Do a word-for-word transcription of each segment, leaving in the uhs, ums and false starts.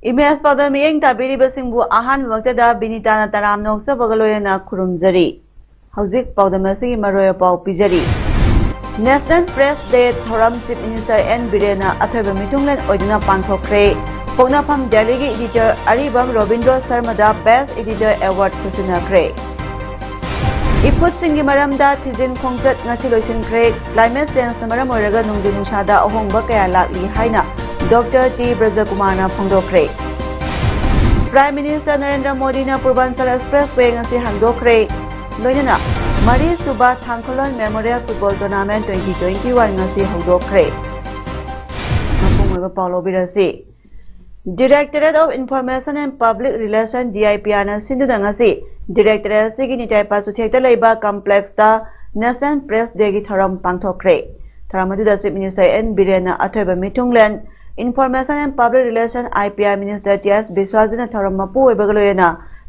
Image ꯄꯥꯎꯗꯝ ꯃꯤꯠꯌꯦꯡ ꯇꯥꯕꯤꯔꯤꯕꯁꯤꯡꯕꯨ ꯑꯍꯥꯟꯕꯃꯛꯇꯗ ꯕꯤꯅꯤꯇꯥꯅ ꯇꯔꯥꯝꯅ ꯑꯣꯛꯆꯕꯒ ꯂꯣꯏꯅꯅ ꯈꯨꯔꯨꯝꯖꯔꯤ꯫ ꯍꯧꯖꯤꯛ ꯄꯥꯎꯗꯝ ꯑꯁꯤꯒꯤ ꯃꯔꯨꯑꯣꯏꯕ ꯄꯥꯎ ꯄꯤꯖꯔꯤ꯫ National Press Day ꯊꯧꯔꯝ Chief Minister ꯑꯦꯟ ꯕꯤꯔꯦꯟꯅ ꯑꯊꯣꯏꯕ ꯃꯤꯊꯨꯡꯂꯦꯟ ꯑꯣꯏꯗꯨꯅ ꯄꯥꯡꯊꯣꯛꯈ꯭ꯔꯦ꯫ ꯄꯣꯛꯅꯐꯝ ꯗꯦꯜꯂꯤꯒꯤ editor ꯑꯔꯤꯕꯝ ꯔꯣꯕꯤꯟꯗ꯭ꯔꯣ ꯁꯔꯃꯗ Best Editor Award ꯈꯨꯠꯁꯤꯟꯅꯈ꯭ꯔꯦ꯫ ꯏꯐꯨꯠꯁꯤꯡꯒꯤ ꯃꯔꯝꯗ ꯊꯤꯖꯤꯟ ꯈꯣꯡꯆꯠ ꯉꯁꯤ ꯂꯣꯏꯁꯤꯟꯈ꯭ꯔꯦ꯫ Climate changeꯅ ꯃꯔꯝ ꯑꯣꯏꯔꯒ ꯅꯣꯡꯖꯨ ꯅꯨꯡꯁꯥꯗ ꯑꯍꯣꯡꯕ ꯀꯌꯥ ꯂꯥꯛꯂꯤ ꯍꯥꯏꯅ ꯗꯣꯛꯇꯔ ꯇꯤ ꯕ꯭ꯔꯖꯀꯨꯃꯥꯔꯅ ꯐꯣꯡꯗꯣꯛꯈ꯭ꯔꯦ꯫ Prime Minister ꯅꯔꯦꯟꯗ꯭ꯔ ꯃꯣꯗꯤꯅ ꯄꯨꯔꯕꯥꯟꯆꯜ Expressway ꯉꯁꯤ ꯍꯥꯡꯗꯣꯛꯈ꯭ꯔꯦ꯫ ꯂꯣꯏꯅꯅ ꯃꯔꯤꯁꯨꯕ ꯊꯥꯡꯈꯨꯂꯣꯟ Memorial Football Tournament twenty twenty-one ꯉꯁꯤ ꯍꯧꯗꯣꯛꯈ꯭ꯔꯦ꯫ ꯃꯄꯨꯡ ꯑꯣꯏꯕ ꯄꯥꯎ ꯂꯧꯕꯤꯔꯁꯤ꯫ Directorate of Information and Public Relation, D I P R ꯅ ꯁꯤꯟꯗꯨꯅ ꯉꯁꯤ directorate ꯑꯁꯤꯒꯤ ꯅꯤꯇꯥꯏ ꯄꯥꯆꯨꯊꯦꯛꯇ ꯂꯩꯕ complexꯇ National Press Dayꯒꯤ ꯊꯧꯔꯝ ꯄꯥꯡꯊꯣꯛꯈ꯭ꯔꯦ꯫ ꯊꯧꯔꯝ ꯑꯗꯨꯗ Chief Minister ꯑꯦꯟ ꯕꯤꯔꯦꯟꯅ ꯑꯊꯣꯏꯕ ꯃꯤꯊꯨꯡꯂꯦꯟ, Information and Public Relation, I P R Minister T S ꯕꯤꯁ꯭ꯋꯥꯖꯤꯠꯅ ꯊꯧꯔꯝ ꯃꯄꯨ ꯑꯣꯏꯕꯒ ꯂꯣꯏꯅꯅ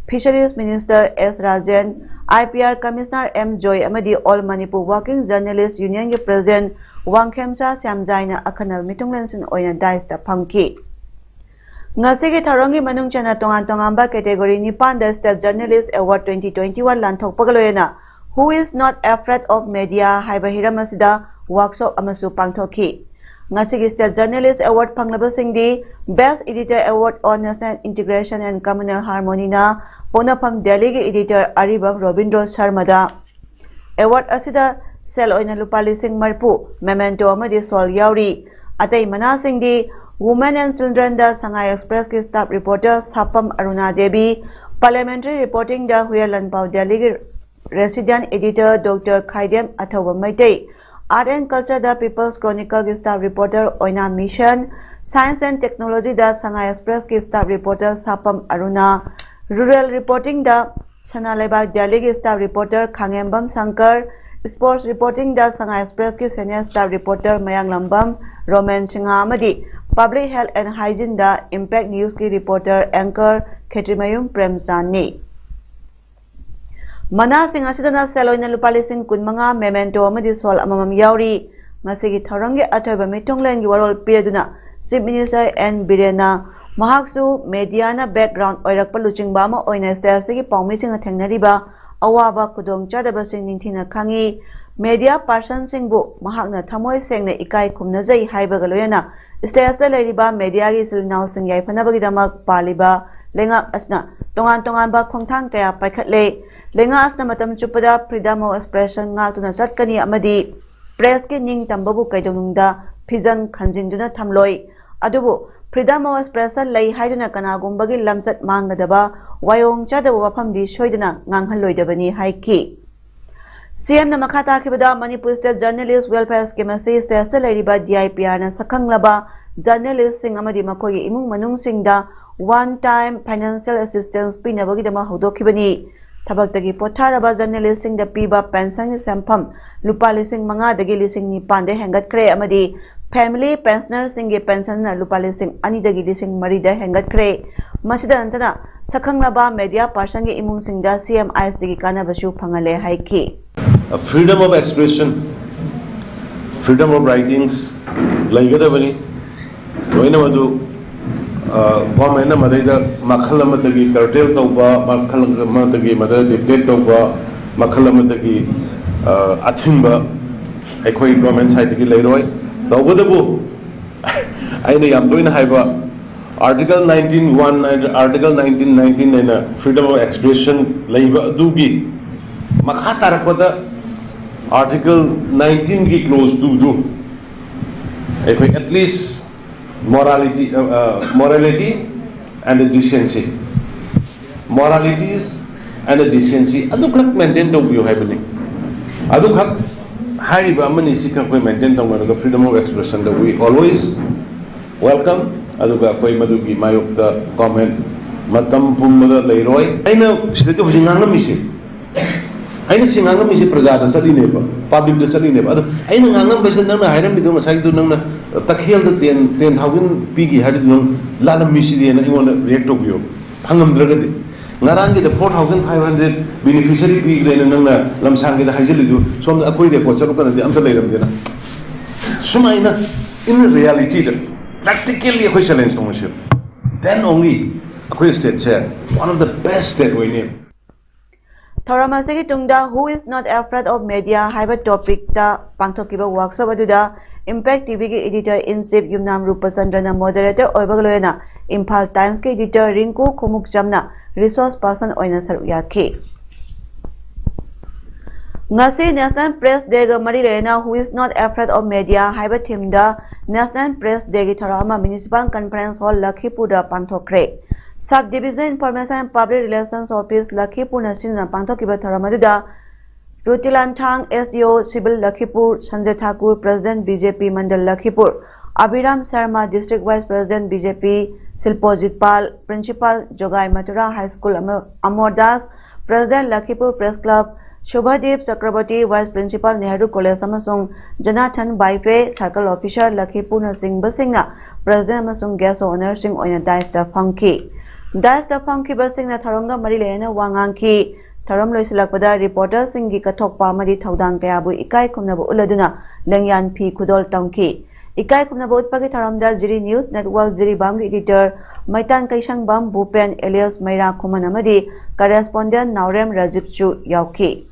Fisheries Minister S Rajen, I P R Commissioner M Joy ꯑꯃꯗꯤ All Manipur Working Journalist Unionꯒꯤ President Wangkhemcha ꯁ꯭ꯌꯥꯝꯖꯥꯏꯅ ꯑꯈꯟꯅꯕ ꯃꯤꯊꯨꯡꯂꯦꯟꯁꯤꯡ ꯑꯣꯏꯅ dais ꯇ ꯐꯝꯈꯤ꯫ ꯉꯁꯤꯒꯤ ꯊꯧꯔꯝꯒꯤ ꯃꯅꯨꯡ ꯆꯟꯅ ꯇꯣꯉꯥꯟ ꯇꯣꯉꯥꯟꯕ category ꯅꯤꯄꯥꯟꯗ State Journalist Award twenty twenty-one ꯂꯥꯟꯊꯣꯛꯄꯒ ꯂꯣꯏꯅꯅ Who is not afraid of media ꯍꯥꯏꯕ ꯍꯤꯔꯝ ꯑꯁꯤꯗ workshop ꯑꯃꯁꯨ ꯄꯥꯡꯊꯣꯛꯈꯤ꯫ ꯉꯁꯤꯒꯤ State Journalist Award ꯐꯪꯂꯕꯁꯤꯡꯗꯤ Best Editor Award on National Integration and Communal Harmony ꯅ ꯄꯣꯛꯅꯐꯝ ꯗꯦꯜꯂꯤꯒꯤ editor ꯑꯔꯤꯕꯝ ꯔꯣꯕꯤꯟꯗ꯭ꯔꯣ ꯁꯔꯃꯗ, award ꯑꯁꯤꯗ ꯁꯦꯜ ꯑꯣꯏꯅ ꯂꯨꯄꯥ ꯂꯤꯁꯤꯡ ꯃꯔꯤꯐꯨ, memento ꯑꯃꯗꯤ shawl ꯌꯥꯎꯔꯤ꯫ ꯑꯇꯩ ꯃꯅꯥꯁꯤꯡꯗꯤ Women and Children the Sangai Express ꯀꯤ staff reporter ꯁꯥꯄꯝ ꯑꯔꯨꯅꯥ ꯗꯦꯕꯤ, Parliamentary Reporting ꯗ ꯍꯨꯌꯦꯟ ꯂꯟꯄꯥꯎ ꯗꯦꯜꯂꯤꯒꯤ resident editor doctor Khaidem Athouba Meitei, Art and Culture ꯗ People's Chronicle ꯒꯤ staff reporter Oinam Mishon, Science and Technology ꯗ Sangai Express ꯀꯤ staff reporter Sapam Aruna, Rural Reporting ꯗ ꯁꯅꯥ ꯂꯩꯕꯥꯛ ꯗꯦꯜꯂꯤꯒꯤ staff reporter Khangembam Sankar, Sports Reporting ꯗ Sangai Express ꯀꯤ senior staff reporter Mayanglambam Romen Singh ꯑꯃꯗꯤ Public Health and Hygiene the Impact News ꯀꯤ reporter anchor ꯈꯦꯇ꯭ꯔꯤꯃꯌꯨꯝ ꯄ꯭ꯔꯦꯝꯆꯥꯟꯅꯤ꯫ ꯃꯅꯥꯁꯤꯡ ꯑꯁꯤꯗꯅ ꯁꯦꯜ ꯑꯣꯏꯅ ꯂꯨꯄꯥ ꯂꯤꯁꯤꯡ ꯀꯨꯟꯃꯉꯥ, memento ꯑꯃꯗꯤ ꯁꯣꯜ ꯑꯃꯃꯝ ꯌꯥꯎꯔꯤ꯫ ꯃꯁꯤꯒꯤ ꯊꯧꯔꯝꯒꯤ ꯑꯊꯣꯏꯕ ꯃꯤꯊꯨꯡꯂꯦꯟꯒꯤ ꯋꯥꯔꯣꯜ ꯄꯤꯔꯗꯨꯅ Chief Minister ꯑꯦꯟ ꯕꯤꯔꯦꯟꯅ ꯃꯍꯥꯛꯁꯨ mediaꯅ background ꯑꯣꯏꯔꯛꯄ ꯂꯨꯆꯤꯡꯕ ꯑꯃ ꯑꯣꯏꯅ state ꯑꯁꯤꯒꯤ ꯄꯥꯎꯃꯤꯁꯤꯡꯅ ꯊꯦꯡꯅꯔꯤꯕ ꯑꯋꯥꯕ ꯈꯨꯗꯣꯡꯆꯥꯗꯕꯁꯤꯡ ꯅꯤꯡꯊꯤꯅ ꯈꯪꯏ꯫ Media personꯁꯤꯡꯕꯨ ꯃꯍꯥꯛꯅ ꯊꯃꯣꯏ ꯁꯦꯡꯅ ꯏꯀꯥꯏ ꯈꯨꯝꯅꯖꯩ ꯍꯥꯏꯕꯒ ꯂꯣꯏꯅꯅ state ꯑꯁꯤꯗ ꯂꯩꯔꯤꯕ mediaꯒꯤ ꯏꯆꯤꯜ ꯏꯅꯥꯎꯁꯤꯡ ꯌꯥꯏꯐꯅꯕꯒꯤꯗꯃꯛ ꯄꯥꯜꯂꯤꯕ ꯂꯩꯉꯥꯛ ꯑꯁꯤꯅ ꯇꯣꯉꯥꯟ ꯇꯣꯉꯥꯟꯕ ꯈꯣꯡꯊꯥꯡ ꯀꯌꯥ ꯄꯥꯏꯈꯠꯂꯦ꯫ ꯂꯩꯉꯥꯛ ꯑꯁꯤꯅ ꯃꯇꯝ ꯆꯨꯞꯄꯗ freedom of expression ꯉꯥꯛꯇꯨꯅ ꯆꯠꯀꯅꯤ ꯑꯃꯗꯤ pressꯀꯤ ꯅꯤꯡꯇꯝꯕꯕꯨ ꯀꯩꯗꯧꯅꯨꯡꯗ ꯐꯤꯖꯪ ꯈꯟꯖꯤꯟꯗꯨꯅ ꯊꯝꯂꯣꯏ꯫ ꯑꯗꯨꯕꯨ freedom of expression ꯂꯩ ꯍꯥꯏꯗꯨꯅ ꯀꯅꯥꯒꯨꯝꯕꯒꯤ ꯂꯝꯆꯠ ꯃꯥꯡꯒꯗꯕ, ꯋꯥꯌꯣꯡ ꯆꯥꯗꯕ ꯋꯥꯐꯝꯗꯤ ꯁꯣꯏꯗꯅ ꯉꯥꯡꯍꯜꯂꯣꯏꯗꯕꯅꯤ ꯍꯥꯏꯈꯤ꯫ ꯁꯤꯑꯦꯝꯅ ꯃꯈꯥ ꯇꯥꯈꯤꯕꯗ, Manipur State Journalist Welfare Scheme ꯑꯁꯤ state ꯑꯁꯤꯗ ꯂꯩꯔꯤꯕ ꯗꯤ ꯑꯥꯏ ꯄꯤ ꯑꯥꯔꯅ ꯁꯛꯈꯪꯂꯕ journalistꯁꯤꯡ ꯑꯃꯗꯤ ꯃꯈꯣꯏꯒꯤ ꯏꯃꯨꯡ ꯃꯅꯨꯡꯁꯤꯡꯗ one time financial assistance ꯄꯤꯅꯕꯒꯤꯗꯃꯛ ꯍꯧꯗꯣꯛꯈꯤꯕꯅꯤ꯫ ꯊꯕꯛꯇꯒꯤ ꯄꯣꯊꯥꯔꯕ journalistꯁꯤꯡꯗ ꯄꯤꯕ pensionꯒꯤ ꯁꯦꯟꯐꯝ ꯂꯨꯄꯥ ꯂꯤꯁꯤꯡ ꯃꯉꯥꯗꯒꯤ ꯂꯤꯁꯤꯡ ꯅꯤꯄꯥꯟꯗ ꯍꯦꯟꯒꯠꯈ꯭ꯔꯦ ꯑꯃꯗꯤ family pensionerꯁꯤꯡꯒꯤ pensionꯅ ꯂꯨꯄꯥ ꯂꯤꯁꯤꯡ ꯑꯅꯤꯗꯒꯤ ꯂꯤꯁꯤꯡ ꯃꯔꯤꯗ ꯍꯦꯟꯒꯠꯈ꯭ꯔꯦ꯫ ꯃꯁꯤꯗ ꯅꯠꯇꯅ ꯁꯛꯈꯪꯂꯕ media personꯒꯤ ꯏꯃꯨꯡꯁꯤꯡꯗ ꯁꯤ ꯑꯦꯝ ꯑꯥꯏ ꯑꯦꯁ ꯇꯤꯒꯤ ꯀꯥꯟꯅꯕꯁꯨ ꯐꯪꯍꯜꯂꯦ ꯍꯥꯏꯈꯤ꯫ Freedom of expression, freedom of writings ꯂꯩꯒꯗꯕꯅꯤ꯫ ꯂꯣꯏꯅꯃꯛ ꯑꯗꯨ, ꯑ, governmentꯅ ꯃꯗꯩꯗ ꯃꯈꯜ ꯑꯃꯗꯒꯤ curtail ꯇꯧꯕ, ꯃꯈꯜ ꯑꯃꯗꯒꯤ ꯃꯗ dictate ꯇꯧꯕ, ꯃꯈꯜ ꯑꯃꯗꯒꯤ, ꯑ, ꯑꯊꯤꯡꯕ ꯑꯩꯈꯣꯏ government sideꯇꯒꯤ ꯂꯩꯔꯣꯏ꯫ ꯇꯧꯕꯇꯕꯨ ꯑꯩꯅ ꯌꯥꯝ ꯇꯣꯏꯅ ꯍꯥꯏꯕ, Article nineteen one, Article nineteen nineteen ꯍꯥꯏꯅ freedom of expression ꯂꯩꯕ ꯑꯗꯨꯒꯤ ꯃꯈꯥ ꯇꯥꯔꯛꯄꯗ Article nineteenꯒꯤ clause twoꯗꯨ ꯑꯩꯈꯣꯏ at least morality, uh, uh, morality and decency, moralities and decency ꯑꯗꯨꯈꯛ maintain ꯇꯧꯕꯤꯌꯨ ꯍꯥꯏꯕꯅꯤ꯫ ꯑꯗꯨꯈꯛ ꯍꯥꯏꯔꯤꯕ ꯑꯃꯅꯤ ꯁꯤꯈꯛ ꯑꯩꯈꯣꯏ maintain ꯇꯧꯅꯔꯒ freedom of expressionꯗ we always Welcome. ꯑꯗꯨꯒ ꯑꯩꯈꯣꯏ ꯃꯗꯨꯒꯤ ꯃꯥꯌꯣꯛꯇ comment ꯃꯇꯝ ꯄꯨꯝꯕꯗ ꯂꯩꯔꯣꯏ꯫ ꯑꯩꯅ ꯁꯤꯗꯗꯤ ꯍꯧꯖꯤꯛ ꯉꯥꯡꯉꯝꯃꯤꯁꯦ, ꯑꯩꯅ ꯁꯤ ꯉꯥꯡꯉꯝꯃꯤꯁꯦ ꯄ꯭ꯔꯖꯥꯗ ꯆꯠꯂꯤꯅꯦꯕ, publicꯇ ꯆꯠꯂꯤꯅꯦꯕ꯫ ꯑꯗꯣ ꯑꯩꯅ ꯉꯥꯡꯉꯝꯕꯁꯤꯗ ꯅꯪꯅ ꯍꯥꯏꯔꯝꯃꯤꯗꯣ, ꯉꯁꯥꯏꯒꯤꯗꯣ, ꯅꯪꯅ ꯇꯈꯦꯜꯗ ten ten thousand ꯄꯤꯈꯤ ꯍꯥꯏꯔꯤꯗꯣ ꯅꯪ ꯂꯥꯜꯂꯝꯃꯤꯁꯤꯗꯤꯅ ꯑꯩꯉꯣꯟꯗ react ꯇꯧꯕꯤꯌꯣ꯫ ꯐꯪꯉꯝꯗ꯭ꯔꯒꯗꯤ, ꯉꯔꯥꯡꯒꯤꯗ four thousand five hundred beneficiary ꯄꯤꯈ꯭ꯔꯦꯅ ꯅꯪꯅ ꯂꯝꯁꯥꯡꯒꯤꯗ ꯍꯥꯏꯖꯤꯜꯂꯤꯗꯨ, ꯁꯣꯝꯗ ꯑꯩꯈꯣꯏ record ꯆꯠꯂꯨꯀꯥꯟꯗꯗꯤ ꯑꯝꯇ ꯂꯩꯔꯝꯗꯦꯅ꯫ ꯁꯨꯃꯥꯏꯅ in realityꯗ, practically ꯑꯩꯈꯣꯏ challenge ꯇꯧꯅꯁꯤ꯫ Then only ꯑꯩꯈꯣꯏ stateꯁꯦ one of the best state ꯑꯣꯏꯅꯤ꯫ ꯊꯧꯔꯝ ꯑꯁꯤꯒꯤ ꯇꯨꯡꯗ Who is not afraid of media ꯍꯥꯏꯕ topicꯇ ꯄꯥꯡꯊꯣꯛꯈꯤꯕ workshop ꯑꯗꯨꯗ Impact TVꯒꯤ editor in chief Yumnam ꯔꯨꯄꯆꯟꯗ꯭ꯔꯅ moderator ꯑꯣꯏꯕꯒ ꯂꯣꯏꯅꯅ Imphal Timesꯀꯤ editor ꯔꯤꯡꯀꯨ ꯈꯣꯡꯎꯞꯆꯝꯅ resource person ꯑꯣꯏꯅ ꯁꯔꯨꯛ ꯌꯥꯈꯤ꯫ ꯉꯁꯤ National Press Dayꯒ ꯃꯔꯤ ꯂꯩꯅꯅ Who is not afraid of media ꯍꯥꯏꯕ themeꯗ National Press Dayꯒꯤ ꯊꯧꯔꯝ ꯑꯃ Municipal Conference Hall ꯂꯈꯤꯄꯨꯔꯗ ꯄꯥꯡꯊꯣꯛꯈ꯭ꯔꯦ꯫ Sub Division Information and Public Relations Office ꯂꯈꯤꯄꯨꯔꯅ ꯁꯤꯟꯗꯨꯅ ꯄꯥꯡꯊꯣꯛꯈꯤꯕ ꯊꯧꯔꯝ ꯑꯗꯨꯗ ꯔꯨꯇꯤꯂꯥꯟꯊꯥꯡ SDO Civil ꯂꯈꯤꯄꯨꯔ, ꯁꯟꯖꯦ Thakur President BJP Mandal ꯂꯈꯤꯄꯨꯔ, ꯑꯕꯤꯔꯥꯝ Sharma District Vice President BJP, ꯁꯤꯜꯄꯣꯖꯤꯠ ꯄꯥꯜ Principal ꯖꯣꯒꯥꯏ ꯃꯊꯨꯔꯥ High School, ꯑꯃ-, ꯑꯃꯣꯔ Das President ꯂꯈꯤꯄꯨꯔ Press Club, ꯁꯨꯚꯗꯤꯞ ꯆꯀ꯭ꯔꯕꯔꯇꯤ Vice Principal Nehru College ꯑꯃꯁꯨꯡ ꯖꯅꯥꯊꯟ ꯕꯥꯏꯐꯦ Circle Officer ꯂꯈꯤꯄꯨꯔꯅꯆꯤꯡꯕꯁꯤꯡꯅ President ꯑꯃꯁꯨꯡ Guest of Honourꯁꯤꯡ ꯑꯣꯏꯅ daisꯇ ꯐꯝꯈꯤ꯫ Daisꯇ ꯐꯝꯈꯤꯕꯁꯤꯡꯅ ꯊꯧꯔꯝꯒ ꯃꯔꯤ ꯂꯩꯅꯅ ꯋꯥ ꯉꯥꯡꯈꯤ꯫ ꯊꯧꯔꯝ ꯂꯣꯏꯁꯤꯜꯂꯛꯄꯗ reporterꯁꯤꯡꯒꯤ ꯀꯠꯊꯣꯛꯄ ꯑꯃꯗꯤ ꯊꯧꯗꯥꯡ ꯀꯌꯥꯕꯨ ꯏꯀꯥꯏ ꯈꯨꯝꯅꯕ ꯎꯠꯂꯗꯨꯅ ꯂꯦꯡꯌꯥꯟ ꯐꯤ ꯈꯨꯗꯣꯜ ꯇꯝꯈꯤ꯫ ꯏꯀꯥꯏ ꯈꯨꯝꯅꯕ ꯎꯠꯄꯒꯤ ꯊꯧꯔꯝꯗ ꯖꯤꯔꯤ News Network ꯖꯤꯔꯤꯕꯥꯝꯒꯤ editor ꯃꯩꯇꯥꯟ ꯀꯩꯁꯪꯕꯝ ꯚꯨꯄꯦꯟ alias ꯃꯩꯔꯥ ꯈꯨꯃꯟ ꯑꯃꯗꯤ correspondent ꯅꯥꯎꯔꯦꯝ ꯔꯥꯖꯤꯕꯁꯨ ꯌꯥꯎꯈꯤ꯫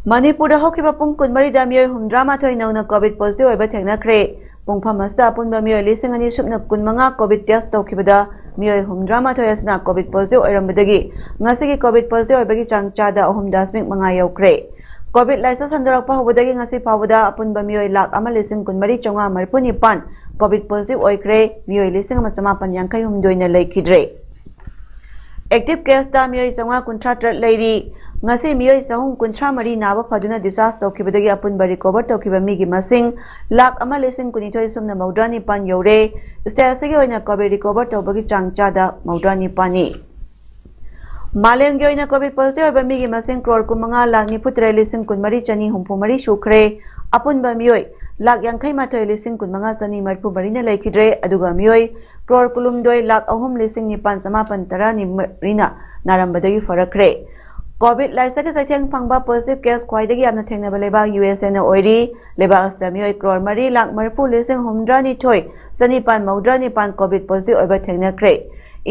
ꯃꯅꯤꯄꯨꯔꯗ ꯍꯧꯈꯤꯕ ꯄꯨꯡ ꯀꯨꯟꯃꯔꯤꯗ ꯃꯤꯑꯣꯏ ꯍꯨꯝꯗ꯭ꯔꯥꯃꯥꯊꯣꯏ ꯅꯧꯅ COVID positive ꯑꯣꯏꯕ ꯊꯦꯡꯅꯈ꯭ꯔꯦ꯫ ꯄꯨꯡꯐꯝ ꯑꯁꯤꯗ ꯑꯄꯨꯟꯕ ꯃꯤꯑꯣꯏ ꯂꯤꯁꯤꯡ ꯑꯅꯤ ꯁꯨꯞꯅ ꯀꯨꯟꯃꯉꯥ COVID test ꯇꯧꯈꯤꯕꯗ ꯃꯤꯑꯣꯏ ꯍꯨꯝꯗ꯭ꯔꯥꯃꯥꯊꯣꯏ ꯑꯁꯤꯅ COVID positive ꯑꯣꯏꯔꯝꯕꯗꯒꯤ ꯉꯁꯤꯒꯤ COVID positive ꯑꯣꯏꯕꯒꯤ ꯆꯥꯡ ꯆꯥꯗ ꯑꯍꯨꯝ ꯗꯁꯃꯤꯛ ꯃꯉꯥ ꯌꯧꯈ꯭ꯔꯦ꯫ COVID ꯂꯥꯏꯆꯠ ꯁꯟꯗꯣꯔꯛꯄ ꯍꯧꯕꯗꯒꯤ ꯉꯁꯤ ꯐꯥꯎꯕꯗ ꯑꯄꯨꯟꯕ ꯃꯤꯑꯣꯏ ꯂꯥꯈ ꯑꯃ ꯂꯤꯁꯤꯡ ꯀꯨꯟꯃꯔꯤ ꯆꯥꯝꯃꯉꯥ ꯃꯔꯤꯐꯨ ꯅꯤꯄꯥꯟ COVID positive ꯑꯣꯏꯈ꯭ꯔꯦ꯫ ꯃꯤꯑꯣꯏ ꯂꯤꯁꯤꯡ ꯑꯃ ꯆꯥꯃꯥꯄꯟ ꯌꯥꯡꯈꯩ ꯍꯨꯝꯗꯣꯏꯅ ꯂꯩꯈꯤꯗ꯭ꯔꯦ꯫ Active caseꯇ ꯃꯤꯑꯣꯏ ꯆꯥꯝꯃꯉꯥ ꯀꯨꯟꯊ꯭ꯔꯥ ꯇꯔꯦꯠ ꯂꯩꯔꯤ꯫ ꯉꯁꯤ ꯃꯤꯑꯣꯏ ꯆꯍꯨꯝ ꯀꯨꯟꯊ꯭ꯔꯥ ꯃꯔꯤ ꯅꯥꯕ ꯐꯗꯨꯅ discharge ꯇꯧꯈꯤꯕꯗꯒꯤ ꯑꯄꯨꯟꯕ recover ꯇꯧꯈꯤꯕ ꯃꯤꯒꯤ ꯃꯁꯤꯡ ꯂꯥꯈ ꯑꯃ ꯂꯤꯁꯤꯡ ꯀꯨꯟꯅꯤꯊꯣꯏ ꯁꯨꯞꯅ ꯃꯧꯗ꯭ꯔꯥ ꯅꯤꯄꯥꯟ ꯌꯧꯔꯦ꯫ State ꯑꯁꯤꯒꯤ ꯑꯣꯏꯅ COVID recover ꯇꯧꯕꯒꯤ ꯆꯥꯡ ꯆꯥꯗ ꯃꯧꯗ꯭ꯔꯥ ꯅꯤꯄꯥꯟꯅꯤ꯫ ꯃꯥꯂꯦꯝꯒꯤ ꯑꯣꯏꯅ COVID positive ꯑꯣꯏꯕ ꯃꯤꯒꯤ ꯃꯁꯤꯡ ꯀ꯭ꯔꯣꯔ ꯀꯨꯟꯃꯉꯥ ꯂꯥꯈ ꯅꯤꯐꯨ ꯇꯔꯦꯠ ꯂꯤꯁꯤꯡ ꯀꯨꯟꯃꯔꯤ ꯆꯅꯤ ꯍꯨꯝꯐꯨ ꯃꯔꯤ ꯁꯨꯈ꯭ꯔꯦ꯫ ꯑꯄꯨꯟꯕ ꯃꯤꯑꯣꯏ ꯂꯥꯈ ꯌꯥꯡꯈꯩ ꯃꯥꯊꯣꯏ ꯂꯤꯁꯤꯡ ꯀꯨꯟꯃꯉꯥ ꯆꯅꯤ ꯃꯔꯤꯐꯨ ꯃꯔꯤꯅ ꯂꯩꯈꯤꯗ꯭ꯔꯦ, ꯑꯗꯨꯒ ꯃꯤꯑꯣꯏ ꯀ꯭ꯔꯣꯔ ꯀꯨꯟꯍꯨꯝꯗꯣꯏ ꯂꯥꯈ ꯑꯍꯨꯝ ꯂꯤꯁꯤꯡ ꯅꯤꯄꯥꯟ ꯆꯃꯥꯄꯟ ꯇꯔꯥ ꯃꯔꯤꯅ ꯅꯥꯔꯝꯕꯗꯒꯤ ꯐꯔꯛꯈ꯭ꯔꯦ꯫ COVID ꯂꯥꯏꯆꯠꯀꯤ ꯆꯩꯊꯦꯡ ꯐꯪꯕ positive case ꯈ꯭ꯋꯥꯏꯗꯒꯤ ꯌꯥꯝꯅ ꯊꯦꯡꯅꯕ ꯂꯩꯕꯥꯛ USAꯅ ꯑꯣꯏꯔꯤ꯫ ꯂꯩꯕꯥꯛ ꯑꯁꯤꯗ ꯃꯤꯑꯣꯏ ꯀ꯭ꯔꯣꯔ ꯃꯔꯤ ꯂꯥꯈ ꯃꯔꯤꯐꯨ ꯂꯤꯁꯤꯡ ꯍꯨꯝꯐꯨꯇꯔꯥꯅꯤꯊꯣꯏ ꯆꯅꯤꯄꯥꯟ ꯃꯧꯗ꯭ꯔꯥ ꯅꯤꯄꯥꯟ COVID positive ꯑꯣꯏꯕ ꯊꯦꯡꯅꯈ꯭ꯔꯦ꯫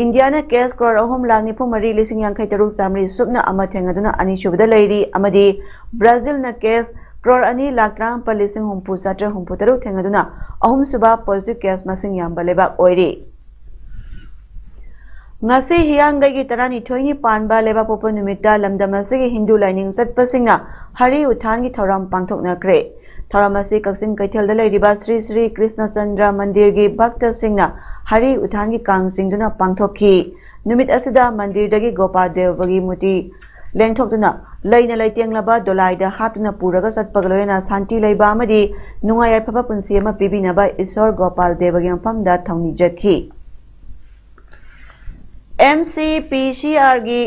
ꯏꯟꯗꯤꯌꯥꯅ case ꯀ꯭ꯔꯣꯔ ꯑꯍꯨꯝ ꯂꯥꯈ ꯅꯤꯐꯨ ꯃꯔꯤ ꯂꯤꯁꯤꯡ ꯌꯥꯡꯈꯩ ꯇꯔꯨꯛ ꯆꯥꯃꯔꯤ ꯁꯨꯞꯅ ꯑꯃ ꯊꯦꯡꯅꯗꯨꯅ ꯑꯅꯤꯁꯨꯕꯗ ꯂꯩꯔꯤ, ꯑꯃꯗꯤ ꯕ꯭ꯔꯥꯖꯤꯜꯅ case ꯀ꯭ꯔꯣꯔ ꯑꯅꯤ ꯂꯥꯈ ꯇꯔꯥꯃꯥꯄꯜ ꯂꯤꯁꯤꯡ ꯍꯨꯝꯐꯨ ꯆꯥꯇ꯭ꯔꯦꯠ ꯍꯨꯝꯐꯨ ꯇꯔꯨꯛ ꯊꯦꯡꯅꯗꯨꯅ ꯑꯍꯨꯝꯁꯨꯕ positive case ꯃꯁꯤꯡ ꯌꯥꯝꯕ ꯂꯩꯕꯥꯛ ꯑꯣꯏꯔꯤ꯫ ꯉꯁꯤ ꯍꯤꯌꯥꯡꯒꯩꯒꯤ ꯇꯔꯥꯅꯤꯊꯣꯏꯅꯤ ꯄꯥꯟꯕ ꯂꯩꯕꯥꯛꯄꯣꯛꯄ ꯅꯨꯃꯤꯠꯇ ꯂꯝꯗꯝ ꯑꯁꯤꯒꯤ ꯍꯤꯟꯗꯨ ꯂꯥꯏꯅꯤꯡ ꯆꯠꯄꯁꯤꯡꯅ ꯍꯔꯤ ꯎꯊꯥꯟꯒꯤ ꯊꯧꯔꯝ ꯄꯥꯡꯊꯣꯛꯅꯈ꯭ꯔꯦ꯫ ꯊꯧꯔꯝ ꯑꯁꯤ ꯀꯛꯆꯤꯡ ꯀꯩꯊꯦꯜꯗ ꯂꯩꯔꯤꯕ ꯁ꯭ꯔꯤ ꯁ꯭ꯔꯤ ꯀ꯭ꯔꯤꯁꯅꯆꯟꯗ꯭ꯔ ꯃꯟꯗꯤꯔꯒꯤ ꯚꯛꯇꯁꯤꯡꯅ ꯍꯔꯤ ꯎꯊꯥꯟꯒꯤ ꯀꯥꯡ ꯆꯤꯡꯗꯨꯅ ꯄꯥꯡꯊꯣꯛꯈꯤ꯫ ꯅꯨꯃꯤꯠ ꯑꯁꯤꯗ ꯃꯟꯗꯤꯔꯗꯒꯤ ꯒꯣꯄꯥꯜ ꯗꯦꯕꯒꯤ ꯃꯨꯔꯇꯤ ꯂꯦꯡꯊꯣꯛꯇꯨꯅ ꯂꯩꯅ ꯂꯩꯇꯦꯡꯂꯕ ꯗꯣꯂꯥꯏꯗ ꯍꯥꯞꯇꯨꯅ ꯄꯨꯔꯒ ꯆꯠꯄꯒ ꯂꯣꯏꯅꯅ ꯁꯥꯟꯇꯤ ꯂꯩꯕ ꯑꯃꯗꯤ ꯅꯨꯡꯉꯥꯏ ꯌꯥꯏꯐꯕ ꯄꯨꯟꯁꯤ ꯑꯃ ꯄꯤꯕꯤꯅꯕ ꯏꯁꯣꯔ ꯒꯣꯄꯥꯜ ꯗꯦꯕꯒꯤ ꯃꯐꯝꯗ ꯊꯧꯅꯤꯖꯈꯤ꯫ MCPCRꯒꯤ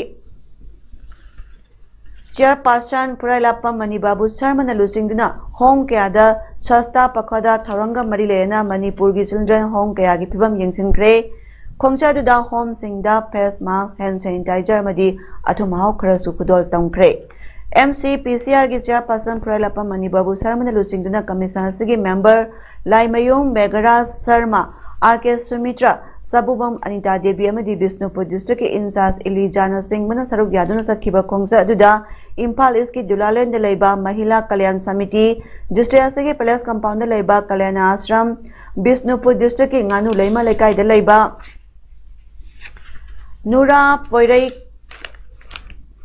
chairperson ꯐꯨꯔꯥꯏꯂꯥꯞꯄꯝ ꯃꯅꯤꯕꯥꯕꯨ ꯁꯔꯃꯅ ꯂꯨꯆꯤꯡꯗꯨꯅ home ꯀꯌꯥꯗ ꯁ꯭ꯋꯥꯁꯇꯥ ꯄꯈꯗ ꯊꯧꯔꯝꯒ ꯃꯔꯤ ꯂꯩꯅꯅ ꯃꯅꯤꯄꯨꯔꯒꯤ children home ꯀꯌꯥꯒꯤ ꯐꯤꯕꯝ ꯌꯦꯡꯁꯤꯟꯈ꯭ꯔꯦ꯫ ꯈꯣꯡꯆꯠ ꯑꯗꯨꯗ homeꯁꯤꯡꯗ face mask, hand sanitizer ꯑꯃꯗꯤ ꯑꯊꯨꯝ ꯑꯍꯥꯎ ꯈꯔꯁꯨ ꯈꯨꯗꯣꯜ ꯇꯝꯈ꯭ꯔꯦ꯫ MCPCRꯒꯤ chairperson ꯐꯨꯔꯥꯏꯂꯥꯞꯄꯝ ꯃꯅꯤꯕꯥꯕꯨ ꯁꯔꯃꯅ ꯂꯨꯆꯤꯡꯗꯨꯅ commission ꯑꯁꯤꯒꯤ member ꯂꯥꯏꯃꯌꯨꯝ ꯃꯦꯘꯔꯥꯖ ꯁꯔꯃ, RK ꯁꯨꯃꯤꯇ꯭ꯔ, ꯁꯥꯕꯨꯕꯝ ꯑꯅꯤꯇꯥ ꯗꯦꯕꯤ ꯑꯃꯗꯤ ꯕꯤꯁꯅꯨꯄꯨꯔ districtꯀꯤ in-charge ꯏꯂꯤꯖꯥꯅꯆꯤꯡꯕꯅ ꯁꯔꯨꯛ ꯌꯥꯗꯨꯅ ꯆꯠꯈꯤꯕ ꯈꯣꯡꯆꯠ ꯑꯗꯨꯗ ꯏꯝꯐꯥꯜ Eastꯀꯤ ꯗꯨꯂꯥꯂꯦꯟꯗ ꯂꯩꯕ ꯃꯍꯤꯂꯥ ꯀꯂꯌꯥꯟ ꯁꯃꯤꯇꯤ, district ꯑꯁꯤꯒꯤ palace compoundꯗ ꯂꯩꯕ ꯀꯂꯌꯥꯟ ꯑꯥꯁ꯭ꯔꯝ, ꯕꯤꯁꯅꯨꯄꯨꯔ districtꯀꯤ ꯉꯥꯅꯨ ꯂꯩꯃ ꯂꯩꯀꯥꯏꯗ ꯂꯩꯕ ꯅꯨꯔꯥ ꯄꯣꯏꯔꯩ